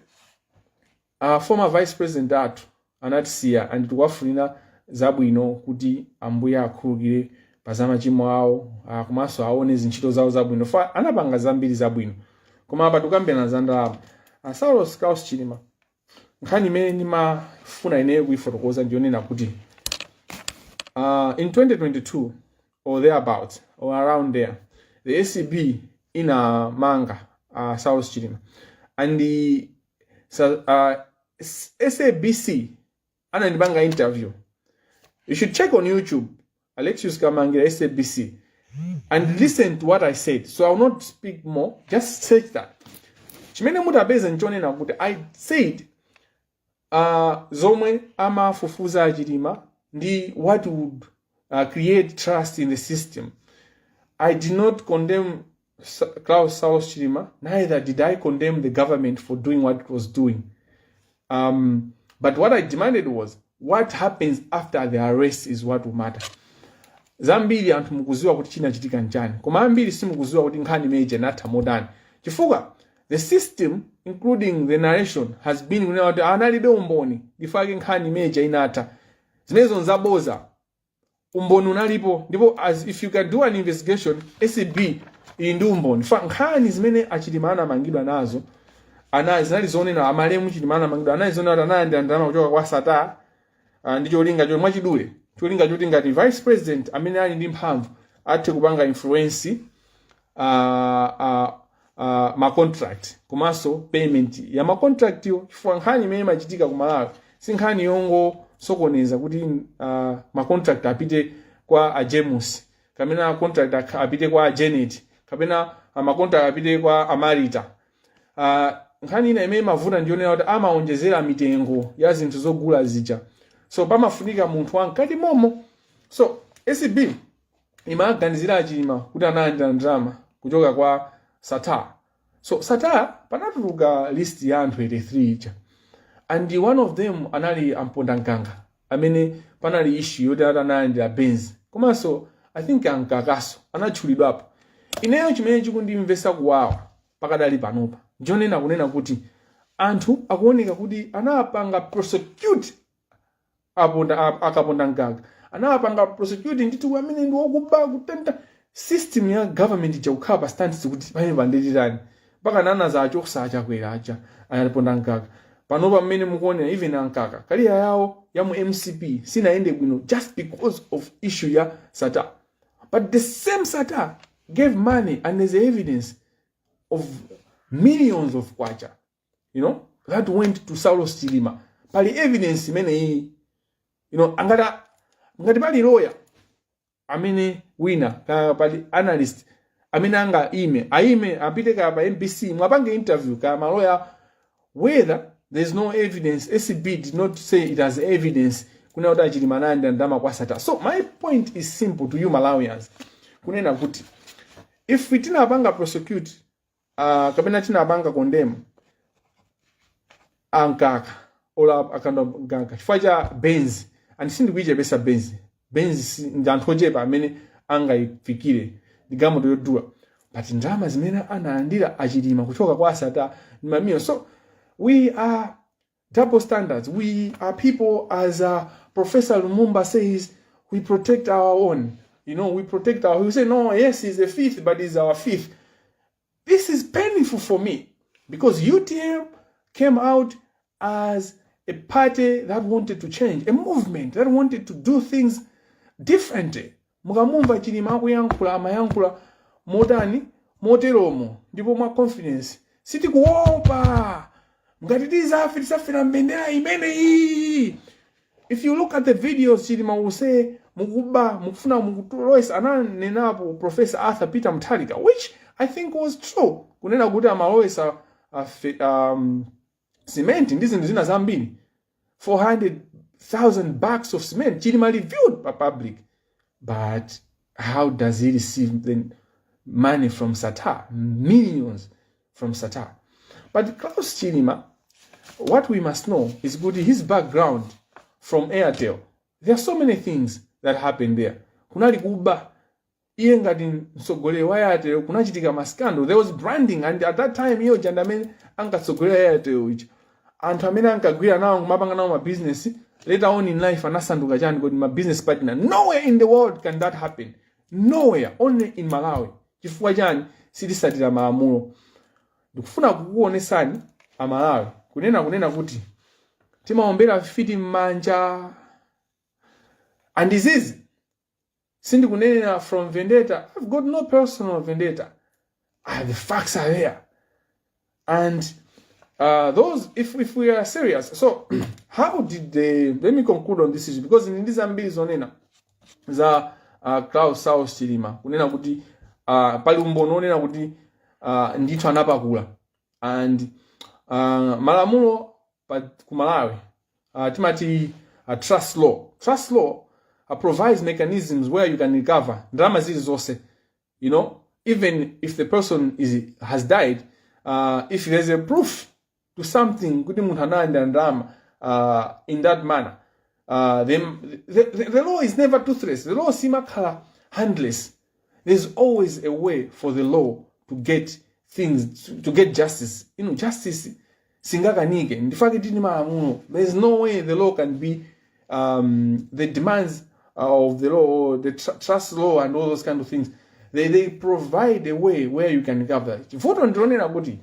former vice president athu anatisiya, and tikuwafunira zabwino kuti Ambuye akhululukire pa za machimo awo, komanso aone zintchito zawo zabwino. Fa anapanga zambiri zabwino, koma apa tikukambirana za ndalama. Saulos Klaus Chilima, nkhani imene ndimafuna ineyo kuifotokoza ndiyonena kuti in 2022 or thereabout or around there, the ACB inamanga Saulos Chilima, and the so, SABC anandipanga interview. You should check on YouTube, Alexius Kamangira SABC, and listen to what I said. So I will not speak more, just search that. Chimene mutapeza nchonena kuti I said zomwe amafufuza aChilima ndi what would create trust in the system. I did not condemn Klaus Saulos Chilima, neither did I condemn the government for doing what it was doing. But what I demanded was what happens after the arrest is what will matter. Zambiri anthu mukuziwa kuti chinachitika nchani, koma ambiri simukuziwa kuti nkhani imeneyi inatha motani, chifukwa the system, including the narration, has been kunena kuti analibe umboni, ndifake nkhani imeneyi inatha. Zimenezo nzaboza. Umboni unalipo, ndipo as if you can do an investigation, ACB ili ndi umboni. Fa nkhani zimene aChilima anamangidwa nazo ana zinali zonena, amalemu Chilima anamangidwa anali zonena kuti analandira ndalama kuchoka kwa Sata, ndi cholinga cho mwachidule, cholinga choti ngati vice president amene ali ndi mphamvu athe kupanga influence ma contract komanso payment ya ma contract yo, chifukwa nkhani imene imachitika ku Malawi si nkhani yongosokoneza kuti ma contract apite kwa a James, kapena contract apite kwa a Janet, kapena ma contract apite kwa Amarita. Nkhani ina imene imavuta ndiyonena kuti amaonjezera mitengo ya zinthu zogula zija, so pamafunika munthu wamkati momo. So ACB imaganizira aChilima kuti analandira ndalama kuchoka kwa Sattar. So Sattar, panatuluka list ya anthu 83 ija, and one of them anali aMpondamgaga, amene panali issue yoti ati analandira Benz, komanso I think aMkakaso anatchulidwapo. Ineyo chimene chikundimvesa kuwawa pakadali panopa njonena kunena kuti anthu akuoneka kuti anapanga prosecute aponda aKapondamgaga, anapanga prosecute ndithu amene ndi wokuba, kutenta system ya government ija kukhala pa stands kuti pamene panditirani mpaka nana zachosa aChakwera aja aPondamgaga. Panopa mmene mukuonera, even aMkaka, career yawo ya mu MCP sinayende bwino just because of issue ya Sattar. But the same Sattar gave money, and there's evidence of millions of kwacha that went to Saulos Chilima. Pali evidence imeneyi. Angati ngati pali lawyer amene wina ka pali analyst amene anga ime aime apite ka pa MBC mwapange interview ka maloya whether there's no evidence. ACB did not say it has evidence kunena kuti aChilima analandira ndalama kwa Sattar. So my point is simple to you Malawians, kunena kuti if we tinapanga prosecute kapena tinapanga condemn aMkaka ola aKapondamgaga chifukwa cha Benz, and sindikuichepesa Benz. Benz ndi anthu ochepa amene angayifikire, ndi galimoto yodula, but ndalama zimene analandira aChilima kuchoka kwa aSattar ndi mamiliyoni. So we are double standards. We are people, as Professor Lumumba says, we protect our own. We protect our. We say, "No, yes, he's a thief, but he's our thief." This is painful for me because UTM came out as a party that wanted to change, a movement that wanted to do things differently. Mukamumva Chilima akuyankhula, amayankhula motani moteromo ndipo mwa confidence, sitikuopa, ngati tizafe tisafera mbendera imeneyi. If you look at the videos, Chilima will say mukuba, mukufuna mukutolowesa. Ananenapo Professor Arthur Peter Mutharika, which I think was true, kunena kuti amalowesa cement ndi zinthu zina zambiri, 400,000 bags of cement Chilima reviewed by public. But how does he receive the money from Sattar, millions from Sattar? But Klaus Chilima, what we must know is good his background from Airtel. There are so many things that happened there. Kunali kuba, iye ngati mtsogoleri wa Airtel kunachitika mascandal. There was branding, and at that time iyo janda amene ankatsogolera Airtel icho, anthu amene ankagwira nawo kumapanga nawo mabusiness, later on in life anasanduka chani kodi? Ma business partner. Nowhere in the world can that happen, nowhere, only in Malawi. Chifukwa chani? Sitisatira malamulo. Ndikufuna kukuonesani Amalawi kunena kuti timaombera fiti m'manja, and izizi sindikunenera from vendetta. I've got no personal vendetta. Ah, the facts are there, and those if we are serious. So how did they, let me conclude on this issue because ndi zambiri zonena za Klaus Saulos Chilima, kunena kuti pali umboni onena kuti ndithu anapakula. And malamulo pa ku Malawi timati trust law. Trust law provides mechanisms where you can recover ndalama zilizonse, even if the person is has died, if there's a proof to something kuti munthu analandira ndalama in that manner, the law is never toothless. The law simakhala handless. There's always a way for the law to get things, to get justice. Justice singakanike ndifake tini malamulo. There's no way the law can be the demands of the law or the trust law and all those kind of things, they provide a way where you can recover that. Vuto ndilonena kuti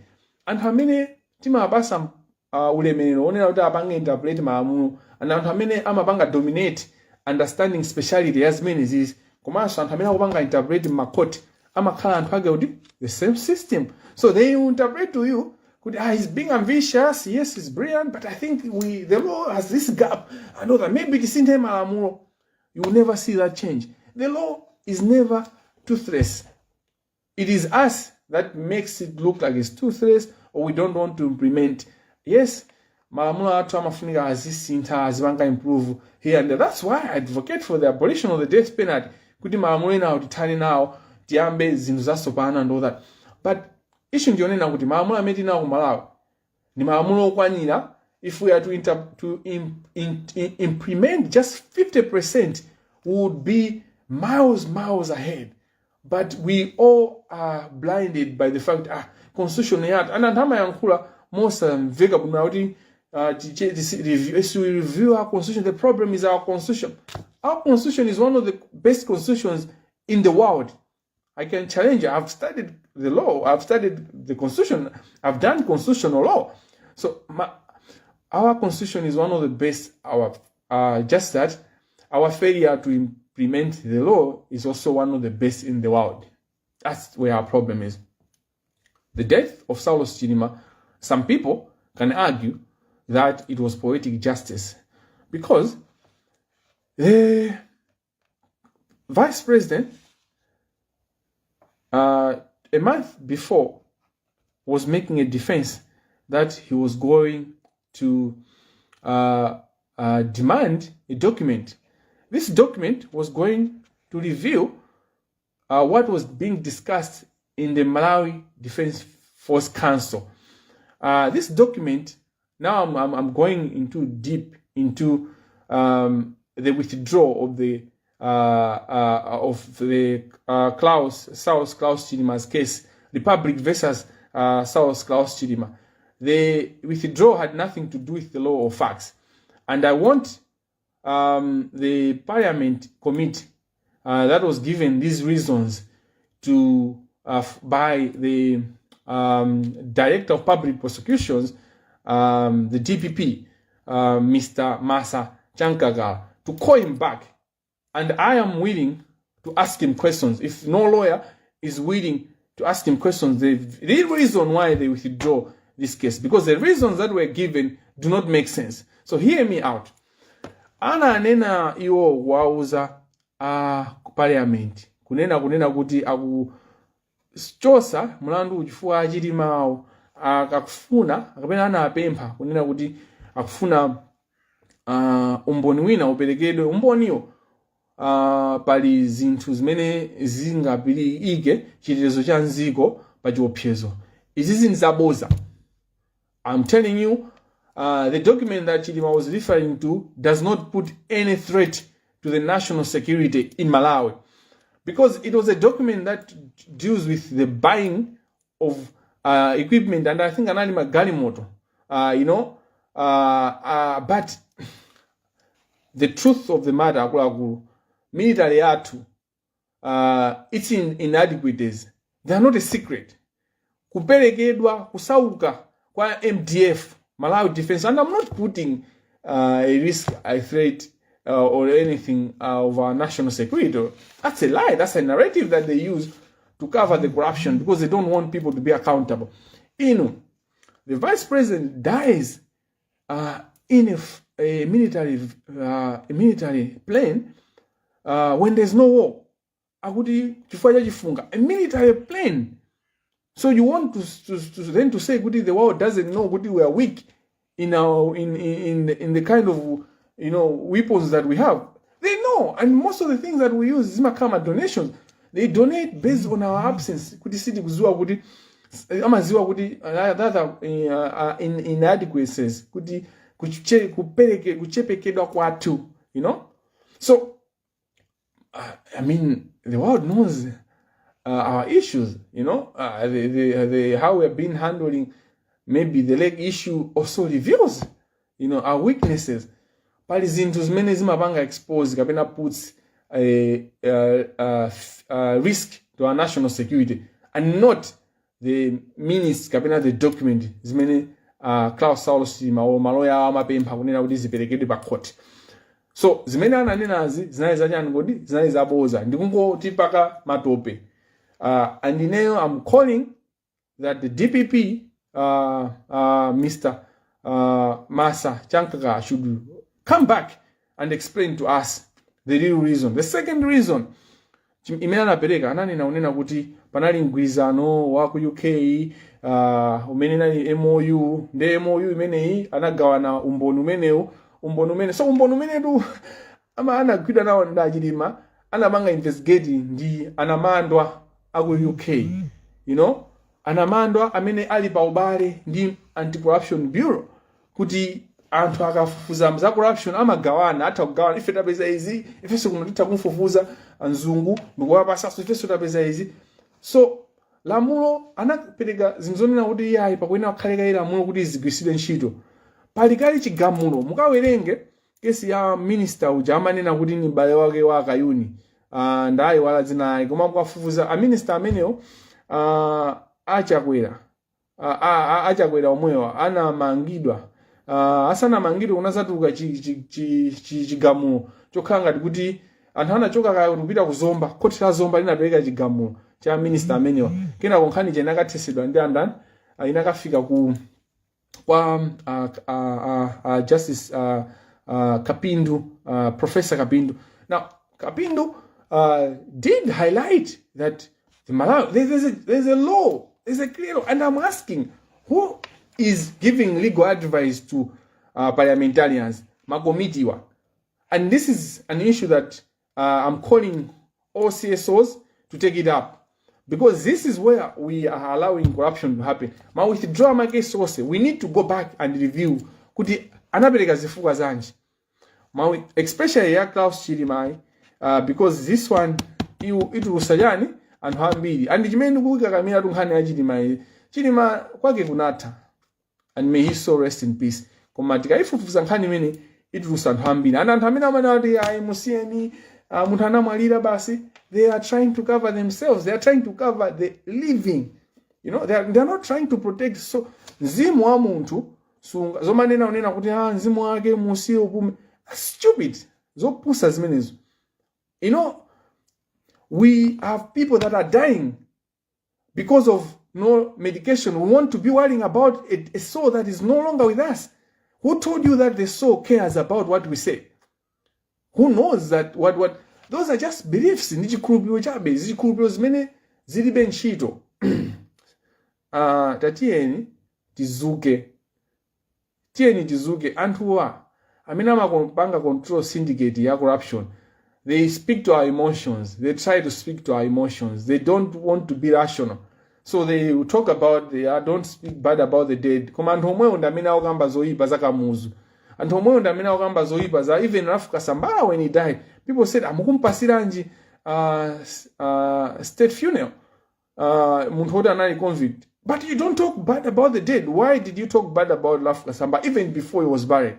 anthu amene timapasa ulemerero onena kuti apange interpret malamulo, and anthu amene amapanga dominate understanding speciality ya zimene zizi, komanso anthu amene akupanga interpret m'makhoti amakhala anthu ake kuti the same system. So they will interpret to you kuti, "Ah, he's being ambitious. Yes, he's brilliant, but I think we the law has this gap and all that. Maybe tisinthe malamulo." You will never see that change. The law is never toothless. It is us that makes it look like it's toothless. or we don't want to implement. Yes, malamulo athu amafunika azisintha, azipanga improve here and there. That's why I advocate for the abolition of the death penalty, kuti malamulo enawo tithane nawo, tiyambe zinthu zatsopano and all that. But issue ndionena kuti malamulo amene tinawo ku Malawi ndi malamulo okwanira. If we are to implement just 50%, we would be miles, miles ahead. But we all are blinded by the fact, ah, constitution yathu, and anthu amayankhula mosamveka bwino kuti as we review our constitution, the problem is our constitution. Our constitution is one of the best constitutions in the world. I can challenge you. I've studied the law. I've studied the constitution. I've done constitutional law. So our constitution is one of the best. Our just that our failure to implement the law is also one of the best in the world. That's where our problem is. The death of Saulos Chilima, some people can argue that it was poetic justice because the vice president, a month before, was making a defense that he was going to demand a document. This document was going to reveal what was being discussed in the Malawi Defense Force Council. This document, now I'm going into deep into the withdrawal of the Klaus Saulos Klaus Chilima's case, Republic versus Saulos Klaus Chilima. The withdrawal had nothing to do with the law or facts, and I want the Parliament committee that was given these reasons to by the Director of Public Prosecutions, the DPP, Mr. Masa Chamkakala, to call him back. And I am willing to ask him questions. If no lawyer is willing to ask him questions, the reason why they withdraw this case, because the reasons that were given do not make sense. So hear me out. Ananena iwo wauza a parliament kunena kuti akuchosa mlandu chifukwa achilimawo akufuna kapena anapempha kunena kuti akufuna umboni wina uperekedwe. Umboniwo, pali zinthu zimene zingapirike chitetezo cha mdziko pa chiopsezo. Izi nzaboza. I'm telling you, the document that Chilima was referring to does not put any threat to the national security in Malawi, because it was a document that deals with the buying of equipment and I think anali magalimoto, but the truth of the matter, akuluakulu, military yathu, its inadequacies, they are not a secret. Kuperekedwa kusauka kwa MDF, Malawi Defense, and I'm not putting a risk, a threat or anything of our national security. That's a lie. That's a narrative that they use to cover the corruption because they don't want people to be accountable. The vice president dies in a military plane when there's no war. Akuti chifukwa cha chifunga, a military plane. So you want to then to say kuti the world doesn't know kuti we are weak in our in the kind of weapons that we have. They know, and most of the things that we use zimakhala donations. They donate based on our absence, kuti sitikuziwa kuti amaziwa kuti that are inadequacies, kuti kupereke kuchepekedwa kwathu. So I mean, the world knows our issues, the how we have been handling maybe the leg issue also reveals our weaknesses. Pali zinthu zimene zimapanga expose kapena puts a risk to our national security and not the minutes kapena the document zimene Klaus Saulos Chilima maloya awo amapempha kunena kuti ziperekedwe pa court. So zimene ananenazi zinali zachani kodi? Zinali zaboza, ndikungotipaka matope. And ineyo I'm calling that the DPP, Mr. Masa Chamkakala, should come back and explain to us the real reason. The second reason imene anapereka, ananena unena kuti panali mgwirizano wa ku UK. Umene inali MOU, nde MOU imeneyi anagawana umboni umenewu, umboni umene, so umboni umenetu ama anagwidwa nawo ndi aChilima, anapanga investigate ndi anamandwa aku UK, anamandwa amene ali pa ubale ndi Anti-Corruption Bureau, kuti anthu akafufuza za corruption amagawana, atha kugawana: ife tapeza izi, ifenso kuno titha kumfufuza mzungu ndikuwapasanso, ifenso tapeza izi. So lamulo anapereka zinthu zonena kuti iyayi, pakuyenera kukhale kayi lamulo kuti zigwiritsidwe ntchito. Pali kale chigamulo, mukawerenge kesi ya minister uja amanena kuti ni m'bale wake wa Akayuni, ndayiwala dzina lake, koma mukafufuza aminister amenewo, aChakwera, aChakwera omwewa anamangidwa. Asanamangidwe kunazatuluka chigamulo chokhala ngati kuti anthu anachoka kaya kuti kupita kuZomba, khoti la Zomba linapereka chigamulo cha minister amenewa. Kenako nkhani ija inakathetsedwa ndi andani? Inakafika ku kwa Justice Kapindu, Professor Kapindu. Now, Kapindu did highlight that the Malawi, there's a law, there's a clear law. And I'm asking, who is giving legal advice to parliamentarians, makomitiwa? And this is an issue that I'm calling all CSOs to take it up, because this is where we are allowing corruption to happen. Ma withdraw ma case onse, we need to go back and review kuti anapereka zifukwa zanji. Ma especially ya Klaus Chilima, because this one itulusa chani anthu ambiri, and chimene ndikukakamira tunkhani ya Chilima iyi, Chilima kwake kunatha, and may his soul rest in peace, koma tikayifufuza nkhani imene itulusa anthu ambiri, and anthu amene amanena kuti ayi, musiyeni, munthu anamwalira basi, they are trying to cover themselves, they are trying to cover the living. They are not trying to protect. So mzimu wa munthu sunga zomanena unena kuti, ah, mzimu wake musiye upume. That's stupid, zopusa zimenezo. We have people that are dying because of no medication. We want to be worrying about a soul that is no longer with us. Who told you that the soul cares about what we say? Who knows that what those are just beliefs, ndi chikhulupiriro chabe, zichikhulupiriro zimene zilibe ntchito. Tatiyeni tizuke, tiyeni tizuke. Anthuwa amene amapanga control syndicate ya corruption, they speak to our emotions, they try to speak to our emotions, they don't want to be rational. So they will talk about they don't speak bad about the dead, koma anthu omwewo ndi amene akukamba zoyipa za Kamuzu, anthu omwewo ndi amene akukamba zoyipa za even Ralph Kasambara. When he died, people said, "Amukumpasiranji state funeral munthu woti anali convict?" But you don't talk bad about the dead. Why did you talk bad about Ralph Kasambara even before he was buried?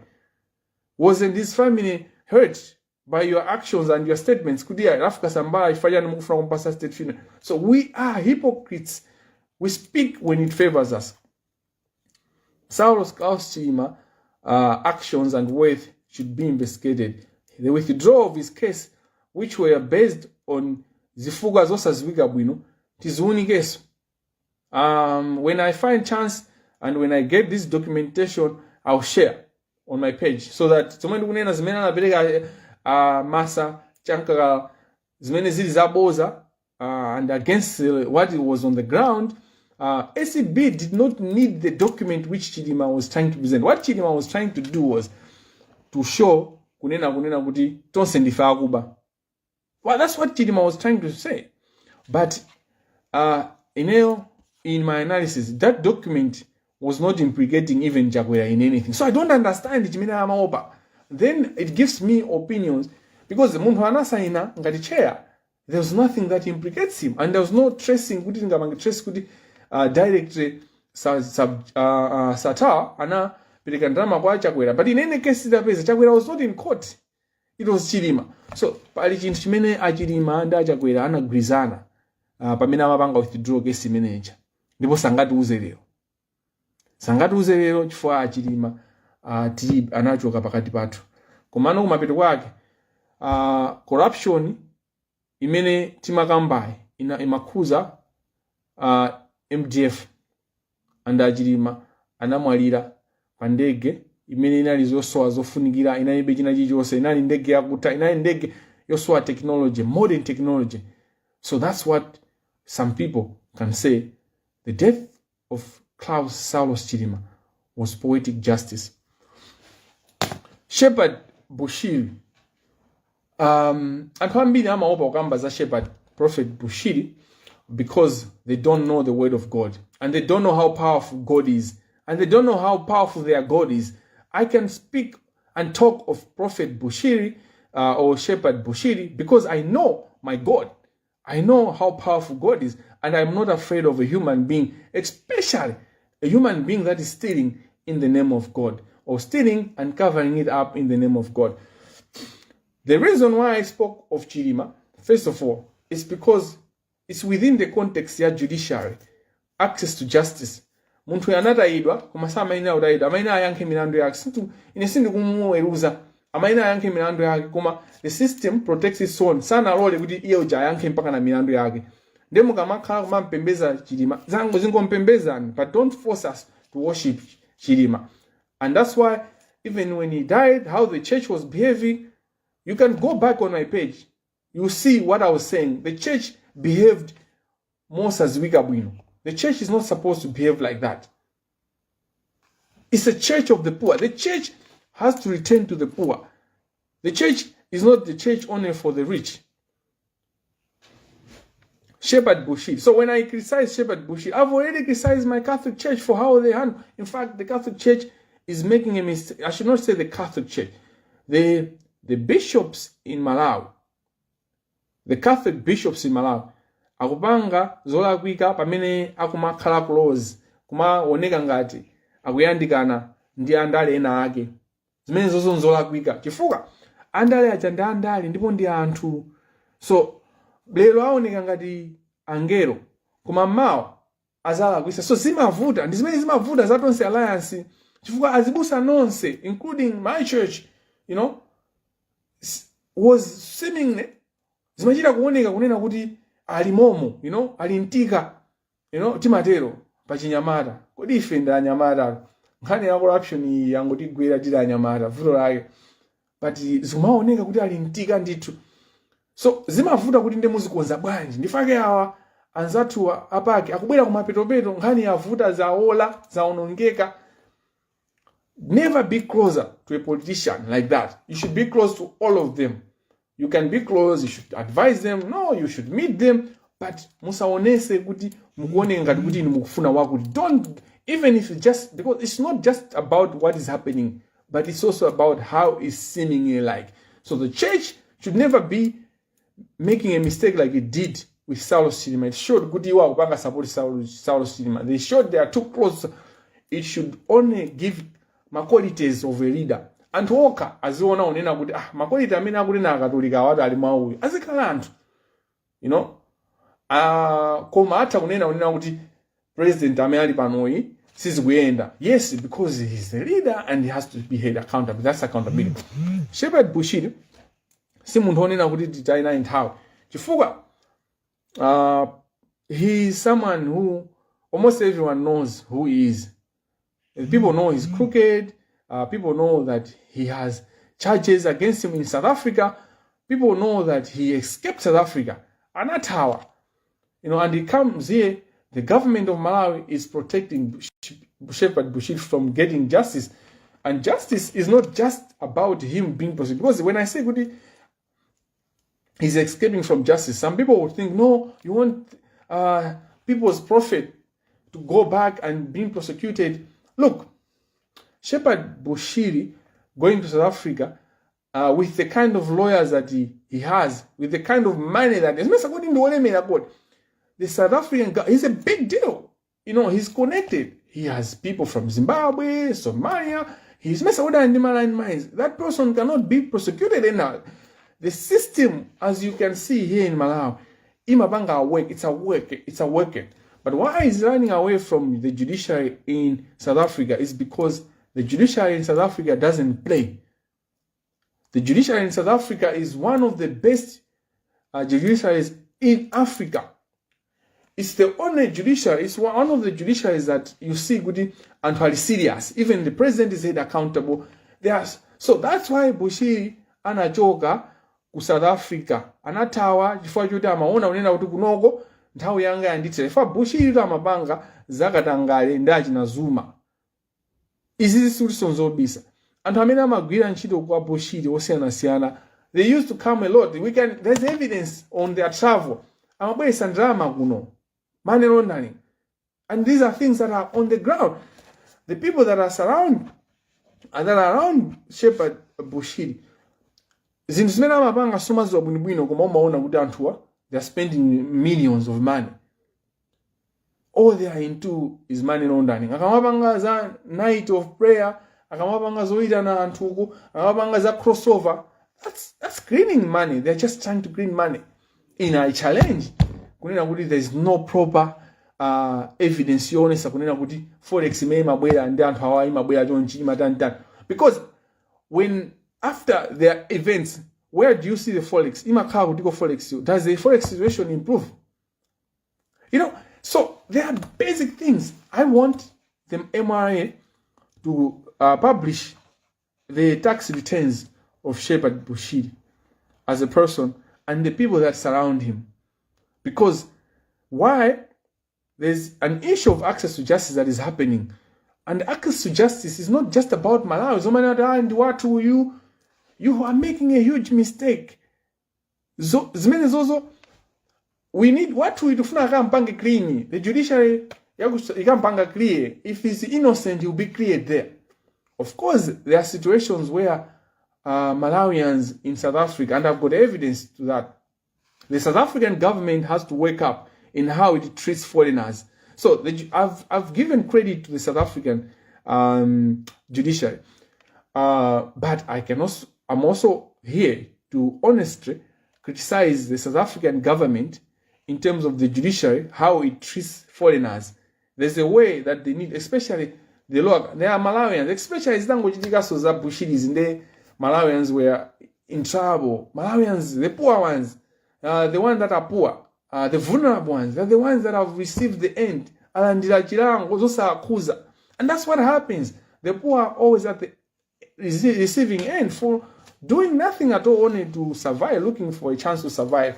Wasn't his family hurt by your actions and your statements kuti ya Ralph Kasambara, chifukwa chani mukufuna kumpasa state funeral? So we are hypocrites. We speak when it favors us. Saulos Klaus Chilima actions and worth should be investigated. The withdrawal of his case, which were based on zifukwa zosaziwika bwino, tiziwunikenso. When I find chance and when I get this documentation, I'll share on my page so that zomwe ndikunena zimene anapereka Masa Chankaka, zimene zili zaboza and against what was on the ground. ACB did not need the document which Chilima was trying to present. What Chilima was trying to do was to show kunena kuti tonse ndife akuba. Well, that's what Chilima was trying to say. But ineyo, in my analysis, that document was not implicating even Chakwera in anything. So I don't understand chimene amaopa. Then it gives me opinions because munthu anasaina ngati chair. There was nothing that implicates him and there was no tracing kuti tingapange trace kuti directly Sata anapereka ndalama kwa Chakwera. But in any case, tidapeza Chakwera was not in court, it was Chilima. So pali chinthu chimene aChilima ndi aChakwera anagwirizana pamene amapanga withdraw case imeneja, ndipo sangatiuze lero, sangatiuze lero chifukwa aChilima tili anachoka pakati pathu. Komano kumapeto kwake, corruption imene timakambayi ina imakhuza MDF, and aChilima anamwalira pa ndege imene inali zosowa zofunikira, inalibe china chilichonse, inali ndege yakutha, inali ndege yosowa technology, modern technology. So that's what some people can say. The death of Klaus Saulos Chilima was poetic justice. Shepherd Bushiri, anthu ambiri amaopa kukamba za Shepherd Prophet Bushiri because they don't know the word of God and they don't know how powerful God is and they don't know how powerful their God is. I can speak and talk of Prophet Bushiri or Shepherd Bushiri because I know my God. I know how powerful God is, and I'm not afraid of a human being, especially a human being that is stealing in the name of God or stealing and covering it up in the name of God. The reason why I spoke of Chilima, first of all, is because it's within the context ya judiciary, access to justice. Munthu anatayidwa, koma samayenera kutayidwa, amayenera ayankhe milandu yake. Ine sindikumuweruza, amayenera ayankhe milandu yake, koma the system protects its own, sanalole kuti iye uja ayankhe mpaka na milandu yake. Ndiye mukamakhala kumampembeza Chilima, zango zingompembezani, but don't force us to worship Chilima. And that's why even when he died, how the church was behaving, you can go back on my page, you see what I was saying. The church behaved mosaziwika bwino. The church is not supposed to behave like that. It's a church of the poor. The church has to return to the poor. The church is not the church only for the rich. Shepherd Bushiri. So when I criticize Shepherd Bushiri, I've already criticized my Catholic Church for how they handle. In fact, the Catholic Church is making a mistake. I should not say the Catholic Church. The bishops in Malawi, the Catholic bishops in Malawi, akupanga zolakwika pamene akumakhala close, kumaoneka ngati akuyandikana ndi andale ena ake. Zimene zozo nzolakwika, chifukwa andale aja ndi andale ndipo ndi anthu. So lero aoneka ngati angelo, koma mmawa azalakwisa. So zimavuta, ndi zimene zimavuta za Tonse Alliance, chifukwa azibusa nonse, including my church, was seemingly, zimachita kuoneka kunena kuti ali momo, ali mtika, timatero pachinyamata. Kodi ife ndi anyamata? Nkhani ya corruption iyi yangotigwera tili anyamata, vuto lake, but zimaoneka kuti ali mtika ndithu. So zimavuta kuti ndi muzikonza bwanji. Ndifake awa anzathu apake akubwera kumapetopeto, nkhani yavuta, zaola, zaonongeka. Never be closer to a politician like that. You should be close to all of them. You can be close, you should advise them, no, you should meet them, but musaonese kuti mukuoneka ngati kuti inu mukufuna wakuti. Don't, even if it's just because it's not just about what is happening, but it's also about how it's seemingly like. So the church should never be making a mistake like it did with Saulos Chilima. It showed kuti iwo akupanga support Saulos Chilima. They showed they are too close. It should only give ma qualities of a leader. Anthu okha aziona unena kuti, ah, ma quality amene akunena Akatolika awatu ali mwa uyu. Azikhala anthu. Koma atha kunena unena kuti president amene ali panoyi sizikuyenda. Yes, because he's the leader and he has to be held accountable. That's accountability. Shepherd Bushiri si munthu onena kuti titayi naye nthawi, chifukwa he is someone who almost everyone knows who he is. People know he's crooked. People know that he has charges against him in South Africa. People know that he escaped South Africa, anathawa, and he comes here. The government of Malawi is protecting Shepherd Bushiri from getting justice. And justice is not just about him being prosecuted, because when I say kuti he's escaping from justice, some people would think, no, you want people's prophet to go back and being prosecuted. Look, Shepherd Bushiri going to South Africa with the kind of lawyers that he has, with the kind of money that the South African guy, he's a big deal. He's connected. He has people from Zimbabwe, Somalia. He's mines. That person cannot be prosecuted in the system, as you can see here in Malawi. Imapanga work. It's a work. It's a working. But why he's running away from the judiciary in South Africa is because the judiciary in South Africa doesn't play. The judiciary in South Africa is one of the best judiciaries in Africa. It's the only judiciary, it's one of the judiciaries that you see good and very serious. Even the president is held accountable. So that's why Bushiri anachoka ku South Africa. Anathawa chifukwa choti amaona unena kuti kunoko nthawi yanga yandithera. Chifukwa Bushiri amapanga Zakatangale ndi achina Zuma. Izi zisuliso nzobisa. Anthu amene amagwira ntchito kwa Bushiri osiyanasiyana, they used to come a lot. We can There's evidence on their travel. Amabweresa ndalama kuno, money laundering, and these are things that are on the ground. The people that are surround and that are around Shepherd Bushiri, zinthu zimene amapanga sumaziwa bwinobwino, koma umaona kuti anthuwa, they are spending millions of money. All they are into is money laundering. Akamapanga za night of prayer, akamapanga zoyitana anthuku, akamapanga za crossover, that's cleaning money. They're just trying to clean money. In a challenge kunena kuti there is no proper evidence yoonesa kunena kuti forex imene imabwera ndi anthu awa imabwera chonchi, imatanitani, because when after their events, where do you see the forex? Imakhala kutiko forex? Does the forex situation improve? So there are basic things. I want the MRA to publish the tax returns of Shepherd Bushiri as a person and the people that surround him. Because why? There's an issue of access to justice that is happening. And access to justice is not just about Malawi. So many and what you are making a huge mistake. So zimene zozo we need what we tifuna akampange clean. The judiciary ikampanga clear. If he's innocent, he'll be cleared there. Of course, there are situations where Malawians in South Africa, and I've got evidence to that, the South African government has to wake up in how it treats foreigners. So I've given credit to the South African judiciary, but I'm also here to honestly criticize the South African government in terms of the judiciary, how it treats foreigners. There's a way that they need, especially the law. There are Malawians, especially zitangochitikaso za Bushiri's, the Malawians were in trouble. Malawians, the poor ones, the ones that are poor, the vulnerable ones, they're the ones that have received the end. Alandira chilango zosakhuza. And that's what happens. The poor are always at the receiving end for doing nothing at all, only to survive, looking for a chance to survive.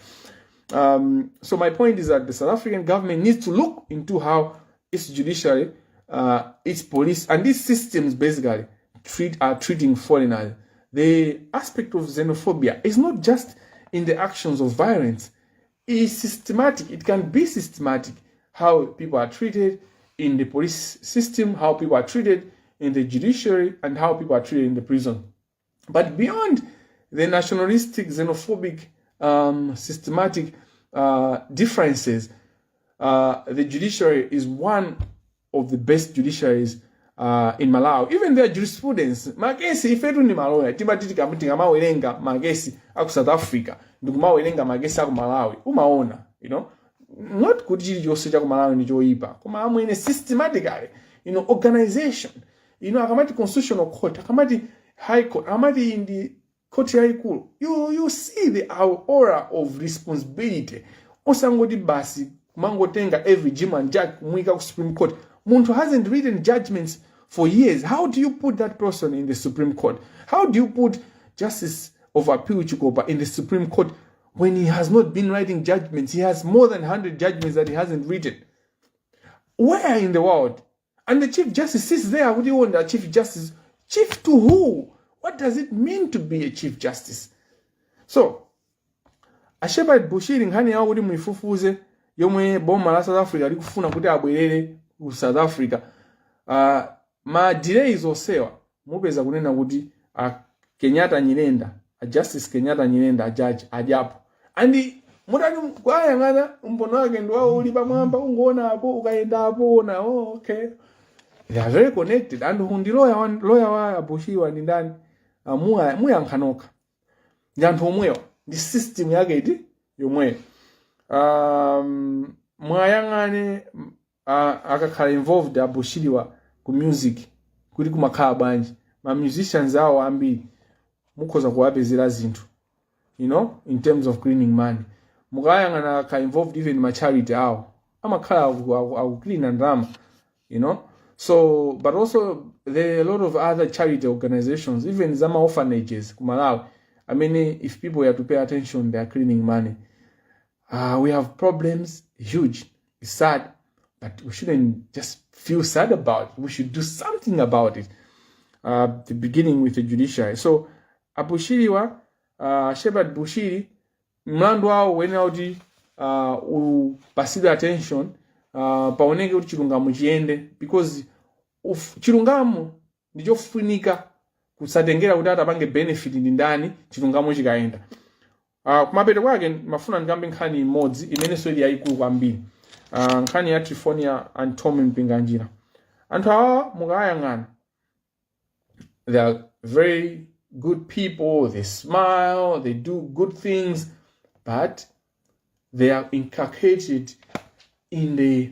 So my point is that the South African government needs to look into how its judiciary, its police, and these systems basically treat are treating foreigners. The aspect of xenophobia is not just in the actions of violence; it's systematic. It can be systematic, how people are treated in the police system, how people are treated in the judiciary, and how people are treated in the prison. But beyond the nationalistic, xenophobic, systematic differences, the judiciary is one of the best judiciaries in Malawi. Even their jurisprudence, makesi, ifetu ndi maloya, timati tikamawerenga makesi aku South Africa ndikumawerenga makesi aku Malawi, umaona, not kuti chilichonse cha ku Malawi ndi choyipa, koma amwene, systematically, organization, akamati Constitutional Court, akamati High Court, akamati ndi court yayikulu, you see the aura of responsibility. Osangoti basi kumangotenga every Jim and Jack kumuyika ku Supreme Court. Munthu hasn't written judgments for years. How do you put that person in the Supreme Court? How do you put Justice of Appeal Chikopa in the Supreme Court when he has not been writing judgments? He has more than 100 judgments that he hasn't written. Where in the world? And the Chief Justice sits there kuti iwo ndi Chief Justice. Chief to who? What does it mean to be a Chief Justice? So a Shepherd Bushiri, nkhani yawo kuti muifufuze yomwe boma la South Africa likufuna kuti abwerere ku South Africa, ma delays onsewa mupeza kunena kuti a Kenyatta Nyirenda, a Justice Kenyatta Nyirenda, a judge adyapo. And mutati kwayang'ana mbono wake ndi wawo uli pamwamba, ungoona apo, ukayenda apo, ona, oh, okay, they are very connected. And ndi lawyer wa Bushiri ndi ndani? Muyankha nokha. Ndi anthu omwewa, ndi system yake iti yomweyo. Mwayang'ane akakhala involved abushiriwa ku music kuti kumakhala bwanji. Ma musicians awo ambiri mukhoza kuwapezera zinthu in terms of cleaning money. Mukayang'ana akakhala involved even ma charity awo, amakhala akucleana ndalama. So, but also there are a lot of other charity organizations, even zama orphanages ku Malawi. I mean, if people are to pay attention, they are cleaning money. We have problems, huge. It's sad. But we shouldn't just feel sad about it. We should do something about it, the beginning with the judiciary. So abushiriwa, Shepherd Bushiri, mlandu wawo uyenera kuti upasidwe attention, paoneke kuti chilungamo chiyende, because chilungamo ndichofunika kusatengera kuti atapange benefit ndi ndani. Chilungamo chikayenda. Kumapeto kwake mafuna ndikambe nkhani imodzi imenenso ili yayikulu kwambiri, nkhani ya Trifonia and Tom Mpinganjira. Anthu awa mukayang'ana, they are very good people. They smile, they do good things, but they are inculcated in the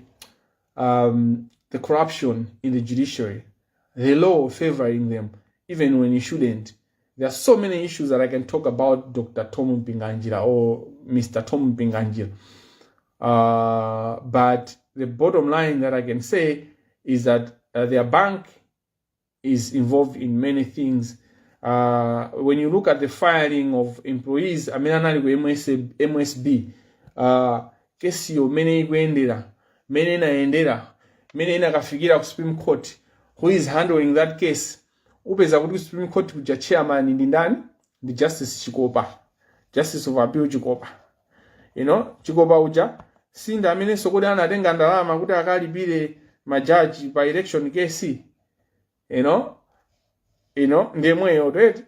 corruption in the judiciary, the law favoring them even when it shouldn't. There are so many issues that I can talk about Dr. Tom Mpinganjira or Mr. Tom Mpinganjira. But the bottom line that I can say is that their bank is involved in many things. When you look at the firing of employees amene anali ku MSB, kesiyo mene ikuyendera, mene inayendera, mene inakafikira ku Supreme Court, who is handling that case? Upeza kuti ku Supreme Court kuja chairman ndi ndani? Ndi Justice Chikopa, Justice of Appeal Chikopa. Chikopa uja sinda amenenso kodi anatenga ndalama kuti akalipire majaji pa election case? Ndiyemweyo right?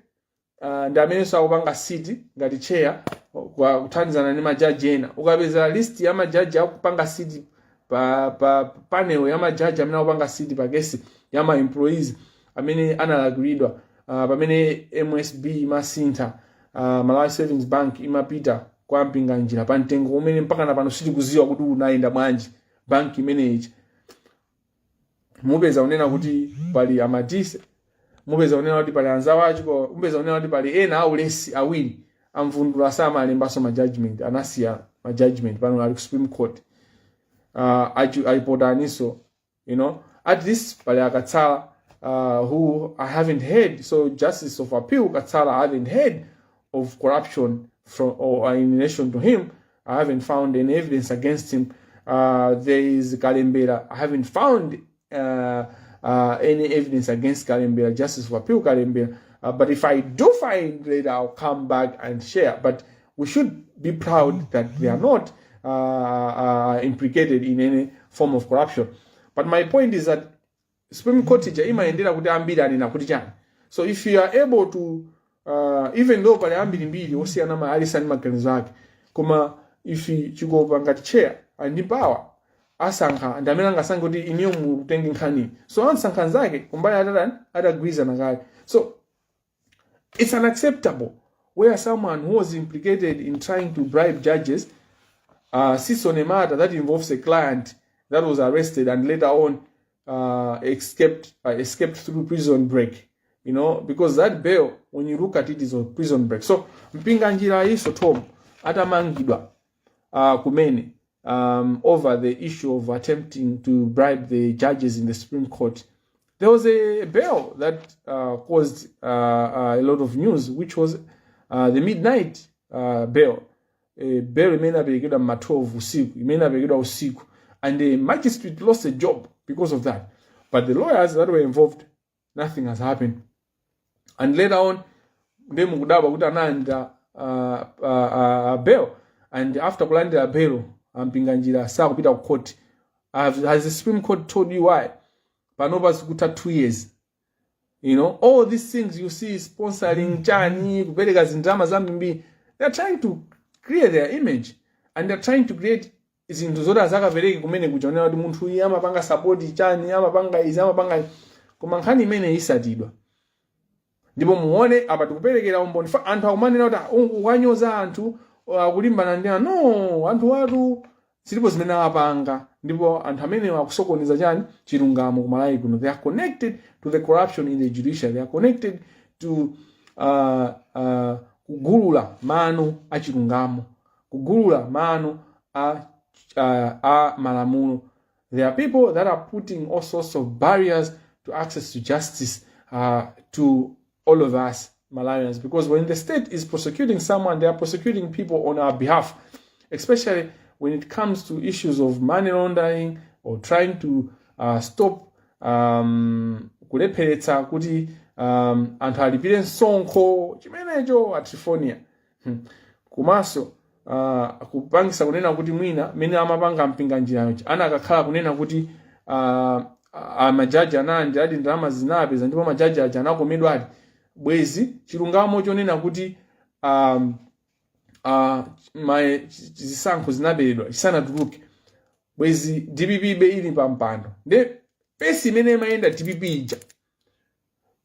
Ndi amenenso akupanga sit ngati chair kwa kuthandizana ndi majaji ena. Ukapeza list ya majaji akupanga sit pa panel ya majaji amene akupanga sit pa kesi ya ma employees amene analakwiridwa, pamene MSB imasintha, Malawi Savings Bank imapita kwa Mpinganjira pa mtengo umene mpaka na pano sitikuziwa kuti unayenda bwanji banki imeneyi, mupeza kunena kuti pali Amadise, mupeza kunena kuti pali anzawo achiko, mupeza kunena kuti pali ena aulesi awiri amvundula, samalembanso ma judgment, anasiya ma judgment, pano ali ku Supreme Court. Ayipotaninso, at least pali Akatsala, who I haven't heard. So Justice of Appeal Katsala, I haven't heard of corruption from or in relation to him. I haven't found any evidence against him. There is Kalembera. I haven't found any evidence against Kalembera, Justice of Appeal Kalembera. But if I do find later, I'll come back and share. But we should be proud that they are not implicated in any form of corruption. But my point is that Supreme Court ija imayendera kuti ambiri anena kuti chani. So if you are able to, even though pali ambirimbiri osiyana ma alisani maganizo ake, koma if Chikopa ngati chair ali ndi power, asankha ndi amene angasankhe kuti iniyo mutenge nkhani. So ansankha nzake kumbali atatani, atagwirizana kale. So it's unacceptable where someone who was implicated in trying to bribe judges sits on a matter that involves a client that was arrested and later on escaped through prison break. Because that bail, when you look at it, is a prison break. So Mpinganjira iso Tom atamangidwa kumene over the issue of attempting to bribe the judges in the Supreme Court, there was a bail that caused a lot of news, which was the midnight bail. A bail imene aperekedwa ma 12 usiku, imene aperekedwa usiku, and the magistrate lost a job because of that. But the lawyers that were involved, nothing has happened. And later on, ndiye mukudabwa kuti analandira bail, and after kulandira bail, aMpinganjira sakupita ku court. Has the Supreme Court told you why? Panopa zikutha 2 years. All these things you see, sponsoring chani, kupereka zindalama zambiri, they're trying to create their image and they're trying to create zinthu zoti azakapereke kumene kuja, kuti munthu uyu amapanga support chani, amapanga izi, amapanga izi. Koma nkhani imene isatidwa, ndipo muone apa tikuperekera umboni. Anthu akumanena kuti, "Ah, ukanyoza anthu akulimbana ndi anthu." No, anthu watu zilipo zimene apanga, ndipo anthu amene akusokoneza chani, chilungamo kumalawi kuno. They are connected to the corruption in the judiciary. They are connected to kugulula mano a chilungamo, kugulula mano a malamulo. There are people that are putting all sorts of barriers to access to justice to all of us Malawians, because when the state is prosecuting someone, they are prosecuting people on our behalf, especially when it comes to issues of money laundering. or trying to stop kulepheretsa kuti anthu alipire msonkho chimenecho a Trifonia. Komanso kupangisa kunena kuti mwina mene amapanga Mpinganjirayo anakakhala kunena kuti amajaji anandi adi ndalama zinapeza ndipo majaji aja anakomedwa ati bwezi chilungamo chonena kuti zisankho zinaberedwa chisanatuluke, bwezi DPP be ili pa mpando. Nde pace imene imayenda DPP ija,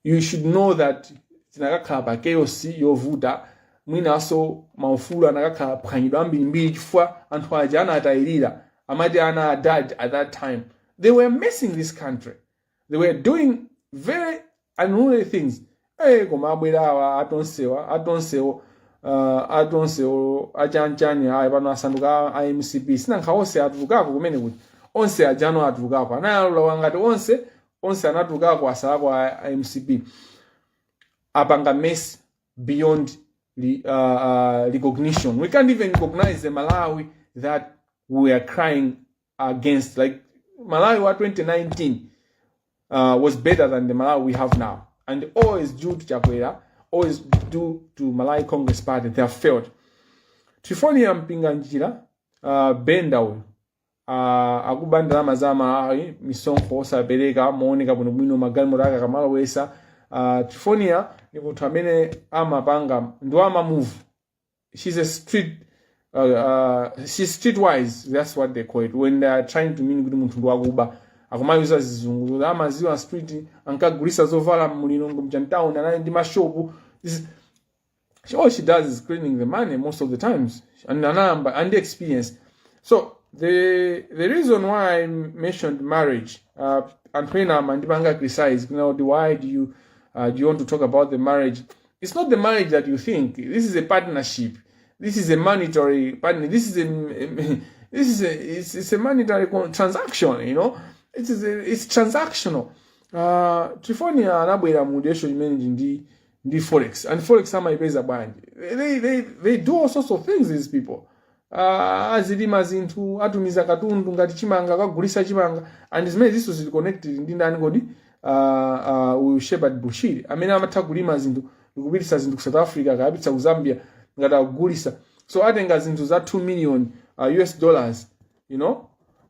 you should know that zinakakhala pa chaos yovuta. Mwinanso maufulu anakakhala phwanyidwa ambirimbiri, chifukwa anthu aja anatayirira amati ana adad. At that time they were messing this country, they were doing very unruly things. Koma abwera awa atonsewa atonsewo atonsewo achanchani ayi pano asanduka a MCP. Sinankha onse atulukako kumene kuti onse ajano atulukako, anayalowa ngati onse onse anatulukako, asalako a MCP apanga mess beyond recognition. We can't even recognize the Malawi that we are crying against. Like Malawi wa 2019 was better than the Malawi we have now. And all is due to Chakwera, all is due to Malawi Congress Party. They have failed. Trifonia Mpinganjira Benda uyu akuba ndalama za Malawi, misonkho osapereka mooneka bwinobwino, magalimoto ake akamalowesa. Trifonia ni munthu amene amapanga ndi amamove. She's a street she's streetwise, that's what they call it when they are trying to mean kuti munthu ndi wakuba. Akumayuza zizungu, amaziwa street, ankagulisa zovala mulilongo mchantown, anali ndi mashopu. All she does is cleaning the money most of the times and anayamba and the experience. So the reason why I mentioned marriage, anthu ena amandipanga criticize kuna kuti why do you want to talk about the marriage? It's not the marriage that you think. This is a partnership. This is a monetary partner. This is a it's a monetary transaction. It's transactional. Trifonia anabwera mu relation imene ndi forex, and forex amayipeza bwanji? They do all sorts of things, these people. Azilima zinthu, atumiza katundu ngati chimanga, kagulisa chimanga, and zimene ziso zili connected ndi ndani kodi? Uyu Shepard Bushiri amene amatha kulima zinthu ndikupitisa zinthu ku South Africa, kayapitsa ku Zambia ngati akugulisa. So atenga zinthu za 2 million US dollars,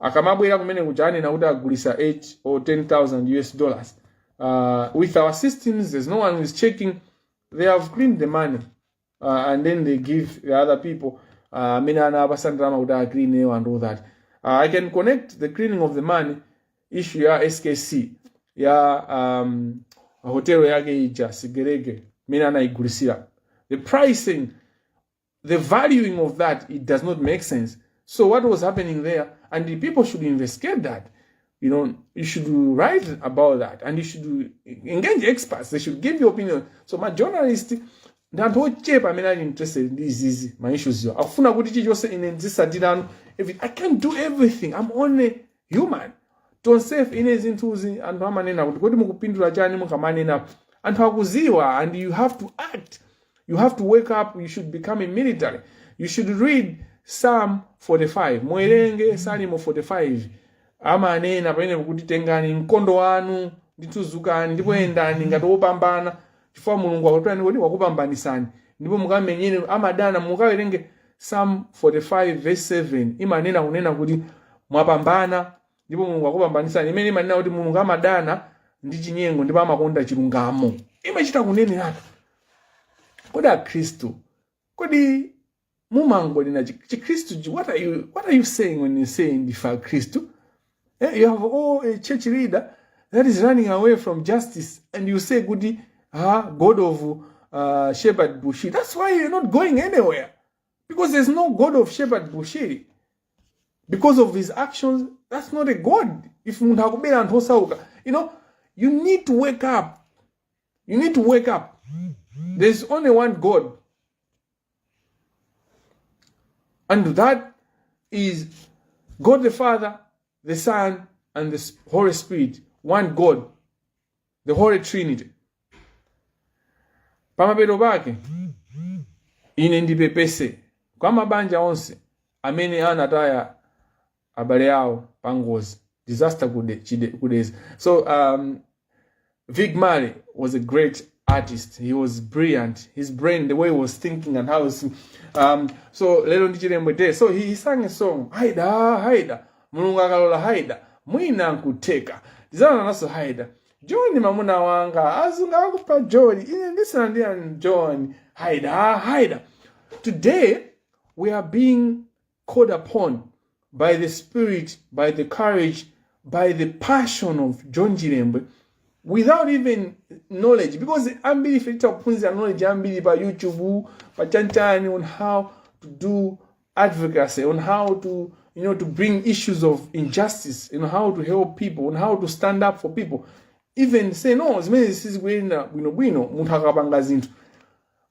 akamabwera kumene kuja anena kuti agulisa 8 or 10,000 US dollars. With our systems, there's no one who is checking. They have cleaned the money and then they give the other people amene anapasa ndalama kuti aclean and all that. I can connect the cleaning of the money issue ya SKC ya hotel yake ija Sigelege imene anayigulisira. The pricing, the valuing of that, it does not make sense. So what was happening there? And the people should investigate that. You should write about that and you should engage experts. They should give you opinion. So ma journalist ndi anthu ochepa amene ali interested ndi izizi ma issues yo akufuna kuti chilichonse ine ndizisatirano. I can't do everything. I'm only human. Tonsefe ine zinthuzi anthu amanena kuti kodi mukupindula chani mukamanena? Anthu akuziwa, and you have to act. You have to wake up. You should become a military. You should read Psalm 45. Muwerenge Salimo 45. Amanena pamene kuti tengani mkondo wanu ndithu, zukani ndipo yendani ngati wopambana, chifukwa Mulungu akutani kuti wakupambanisani ndipo mukamenyere amadana. Mukawerenge Psalm 45 verse 7, imanena kunena kuti mwapambana ndipo Mulungu akupambanisani, imene imanena kuti Mulungu amadana ndi chinyengo ndipo amakonda chilungamo. Imachita kuneneratu. Kodi akhristu, kodi mumangonena chikhristu? What are you saying when you say ndife akhristu? You have all a church leader that is running away from justice and you say kuti ah, God of Shepherd Bushiri. That's why you're not going anywhere, because there's no God of Shepherd Bushiri because of his actions. That's not a God if munthu akubera anthu osauka. You need to wake up. You need to wake up. There's only one God, and that is God the Father, the Son and the Holy Spirit. One God, the Holy Trinity. Pamapeto pake ine ndipepese kwa mabanja onse amene anataya abale awo pa ngozi. Disaster kudeza. So Vic Marley was a great artist. He was brilliant. His brain, the way he was thinking and how he was, so lero ndi Chilembwe Day. So he sang a song, "Haida, haida, Mulungu akalola haida, mwina nkutheka. Tizana naso haida. John mamuna wanga, azungu akupa John, ine ndisanandiya John, haida, haida." Today, we are being called upon by the spirit, by the courage, by the passion of John Chilembwe without even knowledge, because ambiri ife titakuphunzira knowledge ambiri pa YouTube, pa chanchani, on how to do advocacy, on how to to bring issues of injustice, on how to help people, on how to stand up for people, even say no, zimene sizikuyenda bwinobwino munthu akapanga zinthu.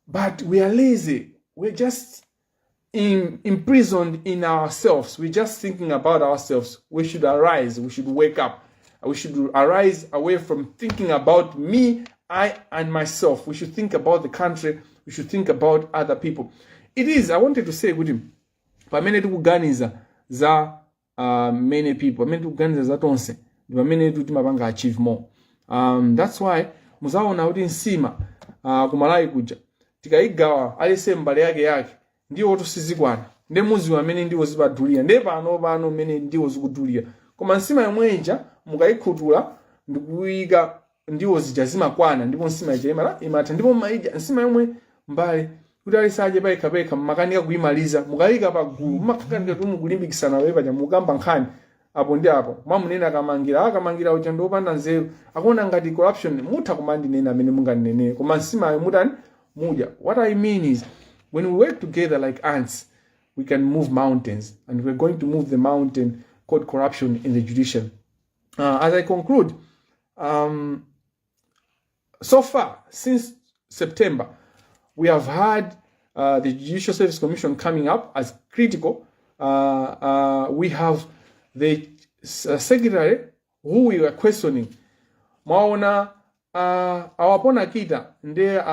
But we are lazy. We're just imprisoned in ourselves. We're just thinking about ourselves. We should arise. We should wake up. We should arise away from thinking about me, I, and myself. We should think about the country. We should think about other people. It is, I wanted to say kuti pamene tikuganiza za many people, pamene tikuganiza za tonse, ndi pamene timapanga achieve more. That's why muzaona kuti nsima kumalawi kuja tikayigawa alese mbale yake yake ndiwo tosizikwana, ndi muziwa amene ndiwo zipadulira, ndiye pano pano mmene ndiwo zikudulira, koma nsima yomwe ija mukayikhutula ndikuyika ndiwo zija zimakwana, ndipo nsima ija imala imatha, ndipo maija nsima yomwe mbale kuti alisadye payekha payekha mmakanika kuyimaliza, mukayika pagulu mmakhanika kuti mukulimbikisana wewe paja mukamba nkhani apo ndi apo, mwamunena Akamangira, Akamangira uja ndiopanda nzeru, akuona ngati corruption, mutha kumandinena amene munganenere, koma nsimayo mutani? Mudya. What I mean is, when we work together like ants, we can move mountains, and we're going to move the mountain called corruption in the judiciary. As I conclude, so far since September, we have had the Judicial Service Commission coming up as critical. We have the secretary who we were questioning. Mwaona awapona kita ndiye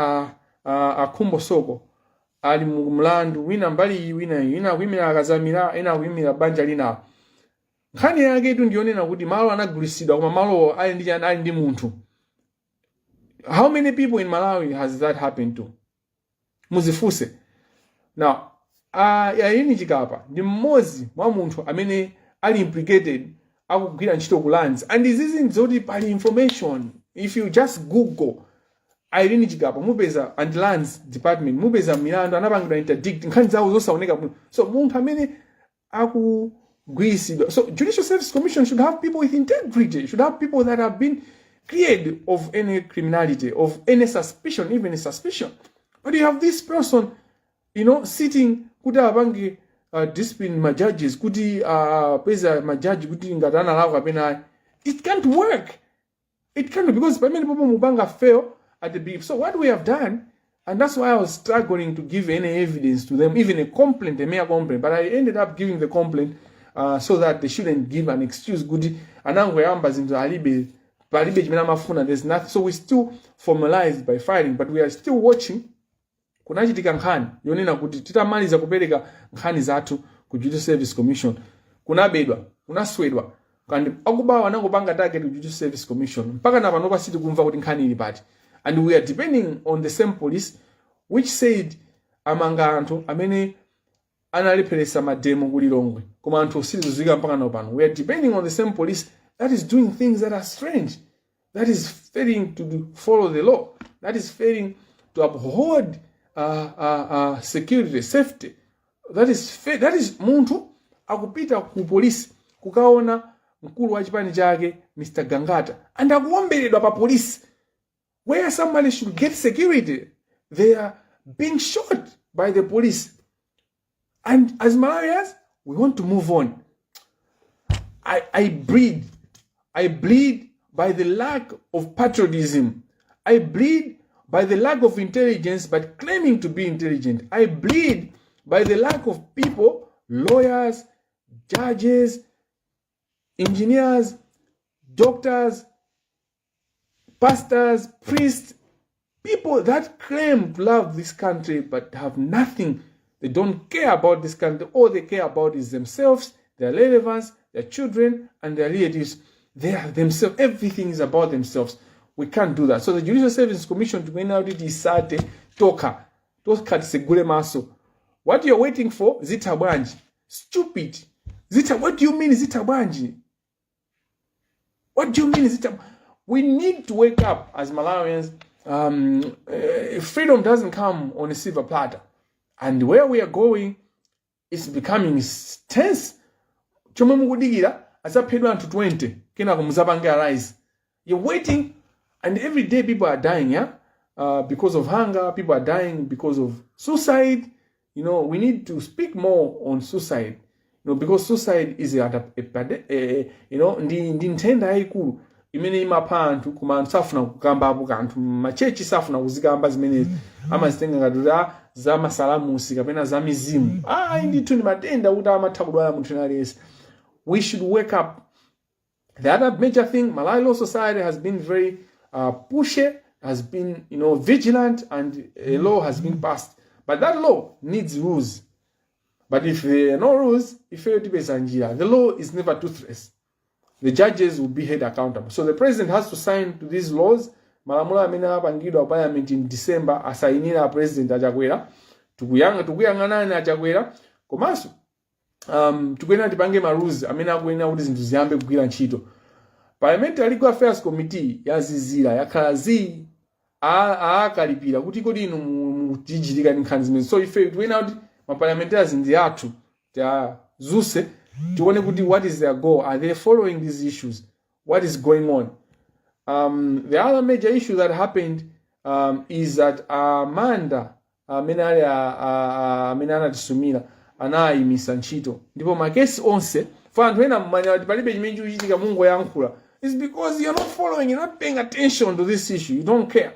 akhumbo soko ali mu mlandu wina mbali iyi, wina iyi, ina akuyimira akazamira, ina akuyimira banja linawo. Nkhani yake itu ndiyonena kuti malo anagulitsidwa, koma malowo ali ndi chani? Ali ndi munthu. How many people in Malawi has that happened to? Muzifunse. Now, Irene Chikapa ndi mmodzi mwa munthu amene ali implicated, akugwira ntchito ku lands, and izizi nzoti pali information. If you just Google Irene Chikapa mupeza and Lands Department, mupeza milandu anapangidwa interdict, nkhani zawo zosaoneka bwino. So munthu amene akugwiritsidwa, so Judicial Service Commission should have people with integrity, should have people that have been cleared of any criminality, of any suspicion, even a suspicion. But you have this person sitting kuti apange discipline ma judges, kuti peza majaji kuti ngati analakwa kapena ayi. It can't work. It can't, because pamene popo mupanga fail at the beginning. So what we have done, and that's why I was struggling to give any evidence to them, even a complaint, a mere complaint, but I ended up giving the complaint so that they shouldn't give an excuse kuti anangoyamba zinthu, alibe, palibe chimene amafuna. There's nothing. So we still formalized by filing, but we are still watching. Kunachitika nkhani yonena kuti titamaliza kupereka nkhani zathu ku Judicial Service Commission, kunabedwa, kunaswedwa, kandi akubawa anangopanga target ku Judicial Service Commission. Mpaka na panopa sitikumva kuti nkhani ili pati, and we are depending on the same police which said amanga anthu amene analepheresa mademo ku Lilongwe, koma anthu sitizuziwika mpaka na pano. We are depending on the same police that is doing things that are strange, that is failing to follow the law, that is failing to uphold security, safety, that is munthu akupita ku polisi kukaona mkulu wa chipani chake, Mr Gangata, and akuwomberedwa pa polisi, where somebody should get security. They are being shot by the police, and as Malawians we want to move on. I bleed by the lack of patriotism. I bleed by the lack of intelligence, but claiming to be intelligent. I bleed by the lack of people, lawyers, judges, engineers, doctors, pastors, priests, people that claim to love this country but have nothing. They don't care about this country. All they care about is themselves, their relevance, their children and their relatives. They are themselves. Everything is about themselves. We can't do that. So the Judicial Service Commission, tikuyenera kuti tisate tokha tokha, tisegule maso. What you're waiting for, zitha bwanji? Stupid. Zitha, what do you mean zitha bwanji? What do you mean zitha? We need to wake up as Malawians. Freedom doesn't come on a silver platter, and where we are going is becoming tense. Chomwe mukudikira, azaphedwa anthu 20, kenako muzapange arise. You're waiting, and every day people are dying, yeah, because of hunger. People are dying because of suicide. We need to speak more on suicide because suicide is a ndi nthenda yayikulu imene imapha anthu, koma anthu safuna kukambapo kanthu. Machechi safuna kuzikamba zimenezi, amazitenga ngati kuti za masalamusi kapena za mizimu. Ayi ndithu, ndi matenda kuti amatha kudwala munthu aliyense. We should wake up. The other major thing, Malawi Law Society has been very pushy, has been vigilant, and a law has been passed. But that law needs rules. But if there are no rules, ifeyo tipeza njira. The law is never toothless. The judges will be held accountable. So the president has to sign to these laws. Malamulo amene apangidwa parliament in December, asayinira President Achakwera. Tikuyang'anani Achakwera. Komanso tikuyenera tipange ma rules amene akuyenera kuti zinthu ziyambe kugwira ntchito. Parliamentary Legal Affairs Committee yazizira, yakhala zii, aakalipira kuti kodi inu mutichitika ndi nkhani zimene. So ife tikuyenera kuti ma parliamentarians ndi athu, tiazuse, tione kuti what is their goal? Are they following these issues? What is going on? The other major issue that happened is that Amanda amene ali amene anatisumira anayimisa ntchito, ndipo makesi onse for anthu ena mmanya kuti palibe chimene chikuchitika, mungoyankhula. It's because you're not following, you're not paying attention to this issue, you don't care.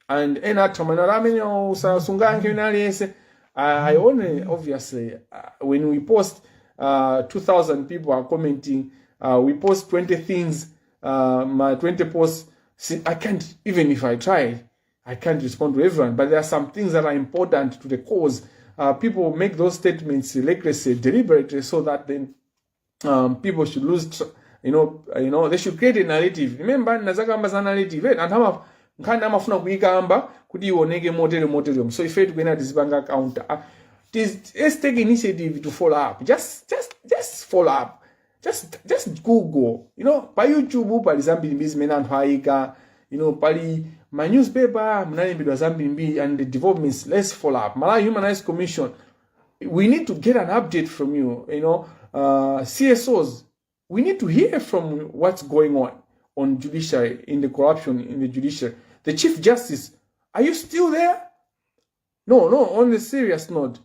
And ena athu amanena amene usasungankhe wina aliyense. I only, obviously, when we post, 2000 people are commenting. We post 20 things, my 20 posts. See, I can't, even if I try, I can't respond to everyone, but there are some things that are important to the cause. People make those statements recklessly, deliberately, so that then people should lose they should create a narrative. Remember nazakamba za narrative, eh? Anthu ama nkhani amafuna kuyikamba kuti ioneke motere motere. So ife tikuyenera tizipanga counter. Let's take initiative to follow up. Just follow up. Just Google. Pa YouTube pali zambirimbiri zimene anthu ayika. Pali ma newspaper munalembedwa zambirimbiri and the developments. Let's follow up. Malawi Human Rights Commission, we need to get an update from you. CSOs, we need to hear from what's going on judiciary, in the corruption in the judiciary. The Chief Justice, are you still there? No, on the serious note,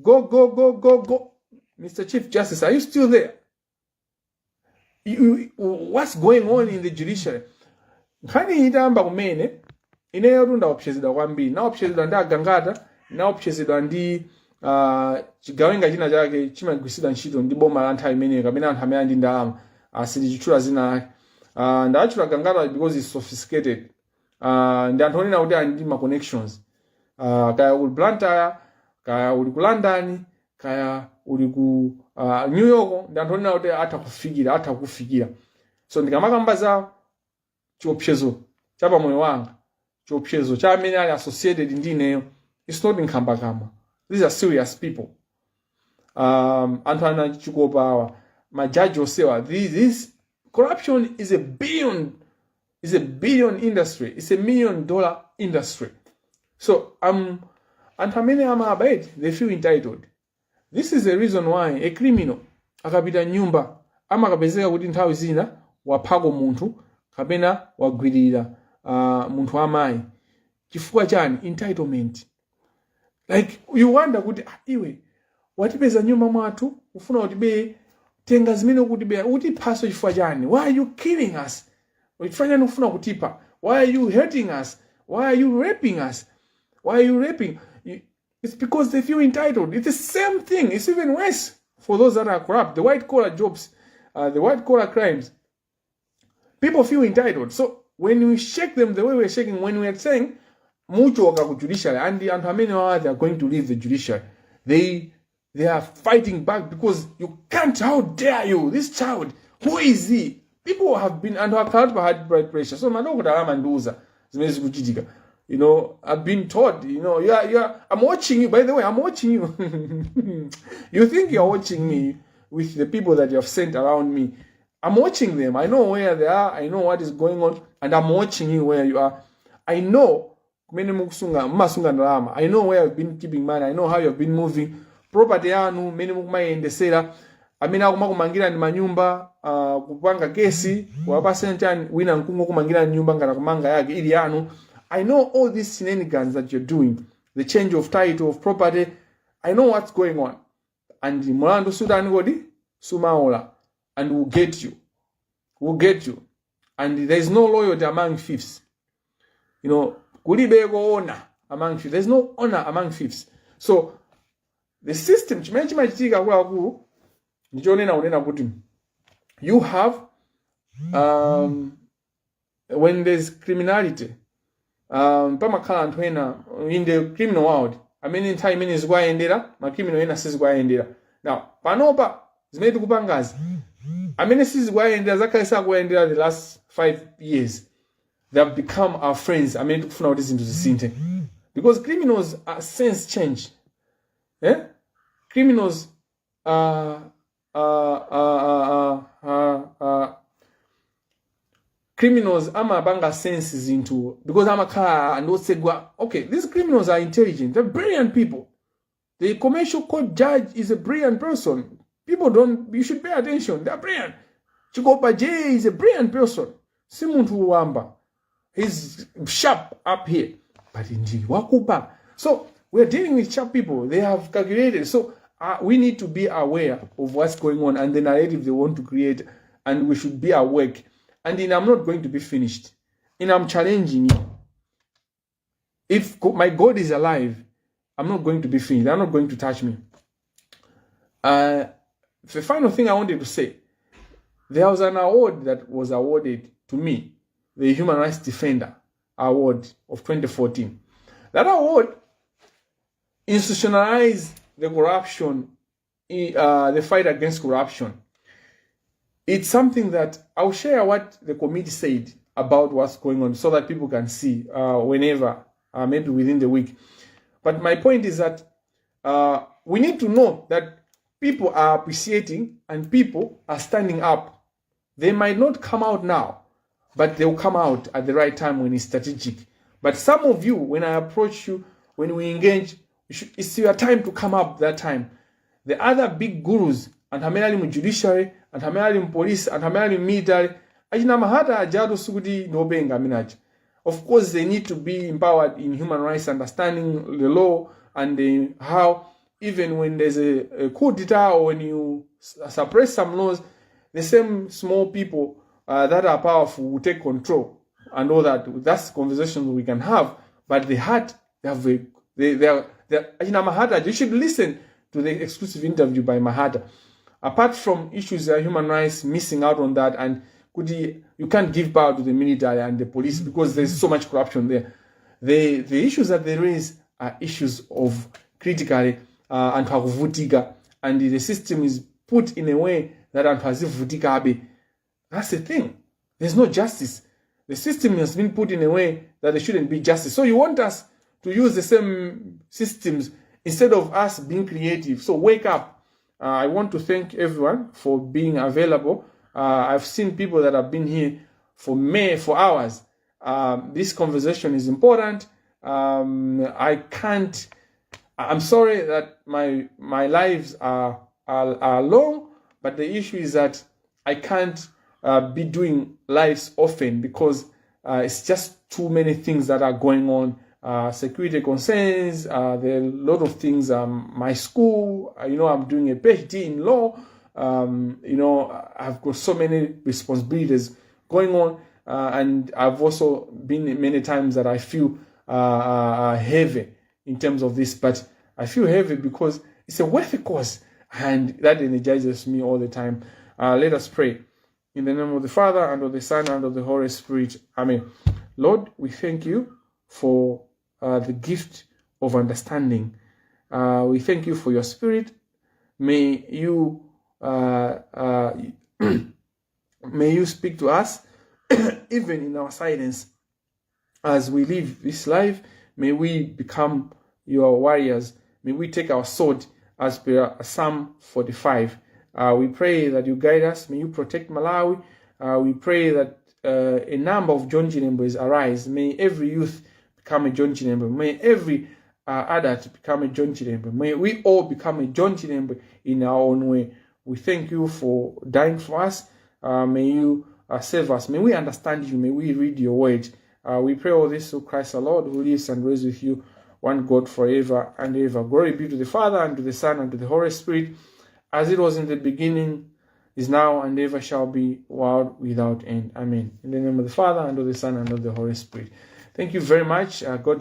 go, go, go, go, go. Mr. Chief Justice, are you still there? What's going on in the judiciary? Nkhani itayamba kumene, ineyo tu ndaopsezedwa kwambiri. Naopsezedwa ndi Agangata, naopsezedwa ndi chigawenga china chake chimagwiritsidwa ntchito ndi boma la nthawi imeneyo kapena anthu amene ali ndi ndalama. Sitichitchula zina lake. Ndatchula Gangata because it's sophisticated. Ndi anthu onena kuti ali ndi ma connections. Kaya uli Blantyre, kaya uli ku London, kaya uli ku New York, ndi anthu onena kuti atha kufikira, atha kufikira. So ndikamakamba za chiopsezo cha pamoyo wanga, chiopsezo cha amene ali associated ndi ineyo, it's not nkhambakamwa. These are serious people. Anthu ana chikopa awa, majaji osewa. This corruption is a billion industry. It's a million dollar industry. So anthu amene amaba, they feel entitled. This is the reason why a criminal akapita nyumba amakapezeka kuti nthawi zina waphako munthu kapena wagwirira munthu amayi. Chifukwa chani? Entitlement. Like, you wonder kuti, ah, iwe watipeza nyumba mwathu, ufuna utibeye, tenga zimene ukutibeya, utiphaso chifukwa chani? Why are you killing us? Chifukwa chani ufuna kutipha? Why are you hurting us? Why are you raping us? Why are you raping? It's because they feel entitled. It's the same thing. It's even worse for those that are corrupt, the white collar jobs, the white collar crimes. People feel entitled. So when we shake them the way we're shaking, when we're saying muchoka ku judiciary, and anthu amene wawa, they are going to leave the judiciary. They They are fighting back because you can't. How dare you? This child, who is he? People have been, anthu akhala pa high blood pressure. So madokotala amandiuza zimene zikuchitika. I've been taught, you are, I'm watching you. By the way, I'm watching you. You think you're watching me with the people that you have sent around me. I'm watching them. I know where they are. I know what is going on. And I'm watching you where you are. I know kumene mukusunga, mumasunga ndalama. I know where you've been keeping money. I know how you've been moving. Property yanu, mmene mukumayendesera. Amene akumakumangira ndi manyumba, kupanga kesi, kuwapasa chani, wina nkungokumangira nyumba ngati kumanga yake ili yanu. I know all these shenanigans that you're doing. The change of title of property. I know what's going on. And mulandu sutani kodi? Sumaola. And we'll get you. We'll get you. And there is no loyalty among thieves. Kulibeko honor among thieves. There's no honor among thieves. So the system, chimene chimachitika, akuluakulu, ndichonena kunena kuti you have when there's criminality, pamakhala anthu ena in the criminal world amene nthawi imene zikuwayendera, ma criminal ena sizikuwayendera. Now panopa zimene tikupangazi, amene sizikuwayendera, zakhale sakuwayendera the last 5 years, they have become our friends amene tikufuna kuti zinthu zisinthe, because criminals are sense change, eh? Criminals criminals amapanga sense zinthu because amakhala andiotsegwa. Okay, these criminals are intelligent. They're brilliant people. The commercial court judge is a brilliant person. People don't, you should pay attention. They're brilliant. Chikopa J is a brilliant person. Si munthu wamba. He's sharp up here, but ndi wakuba. So we're dealing with sharp people. They have calculated. So we need to be aware of what's going on and the narrative they want to create, and we should be awake. And then I'm not going to be finished, and I'm challenging you. If my God is alive, I'm not going to be finished. They're not going to touch me. The final thing I wanted to say, there was an award that was awarded to me, the Human Rights Defender Award of 2014. That award institutionalized the corruption, the fight against corruption. It's something that I'll share what the committee said about what's going on so that people can see whenever, maybe within the week. But my point is that we need to know that people are appreciating and people are standing up. They might not come out now, but they'll come out at the right time when it's strategic. But some of you, when I approach you, when we engage, it's your time to come up that time. The other big gurus, anthu amene ali mu judiciary, anthu amene ali mu police, anthu amene ali mu military, achina Mahata ajatu, sikuti ndiopenga amene aja. Of course, they need to be empowered in human rights, understanding the law and how even when there's a coup d'etat or when you suppress some laws, the same small people that are powerful will take control and all that. That's conversations we can have. But the heart, they have a, they are, achina Mahata, you should listen to the exclusive interview by Mahata. Apart from issues of human rights, missing out on that, and you can't give power to the military and the police because there's so much corruption there. The issues that they raise are issues of critically anthu akuvutika, and the system is put in a way that anthu azivutikabe. That's the thing. There's no justice. The system has been put in a way that there shouldn't be justice. So you want us to use the same systems instead of us being creative. So wake up. I want to thank everyone for being available. I've seen people that have been here for may for hours. This conversation is important. I can't. I'm sorry that my lives are long, but the issue is that I can't be doing lives often because it's just too many things that are going on. Security concerns, there are a lot of things. My school, I'm doing a PhD in law. I've got so many responsibilities going on, and I've also been many times that I feel heavy in terms of this, but I feel heavy because it's a worthy cause, and that energizes me all the time. Let us pray. In the name of the Father, and of the Son, and of the Holy Spirit. Amen. Lord, we thank you for the gift of understanding. We thank you for your spirit. May you speak to us even in our silence. As we live this life, may we become your warriors. May we take our sword as per Psalm 45. We pray that you guide us. May you protect Malawi. We pray that a number of John Chilembwes arise. May every youth become a John Chilembwe. May every adult become a John Chilembwe. May we all become a John Chilembwe in our own way. We thank you for dying for us. May you save us. May we understand you. May we read your word. We pray all this through Christ our Lord, who lives and reigns with you, one God forever and ever. Glory be to the Father, and to the Son, and to the Holy Spirit, as it was in the beginning, is now, and ever shall be, world without end. Amen. In the name of the Father, and of the Son, and of the Holy Spirit. Thank you very much. God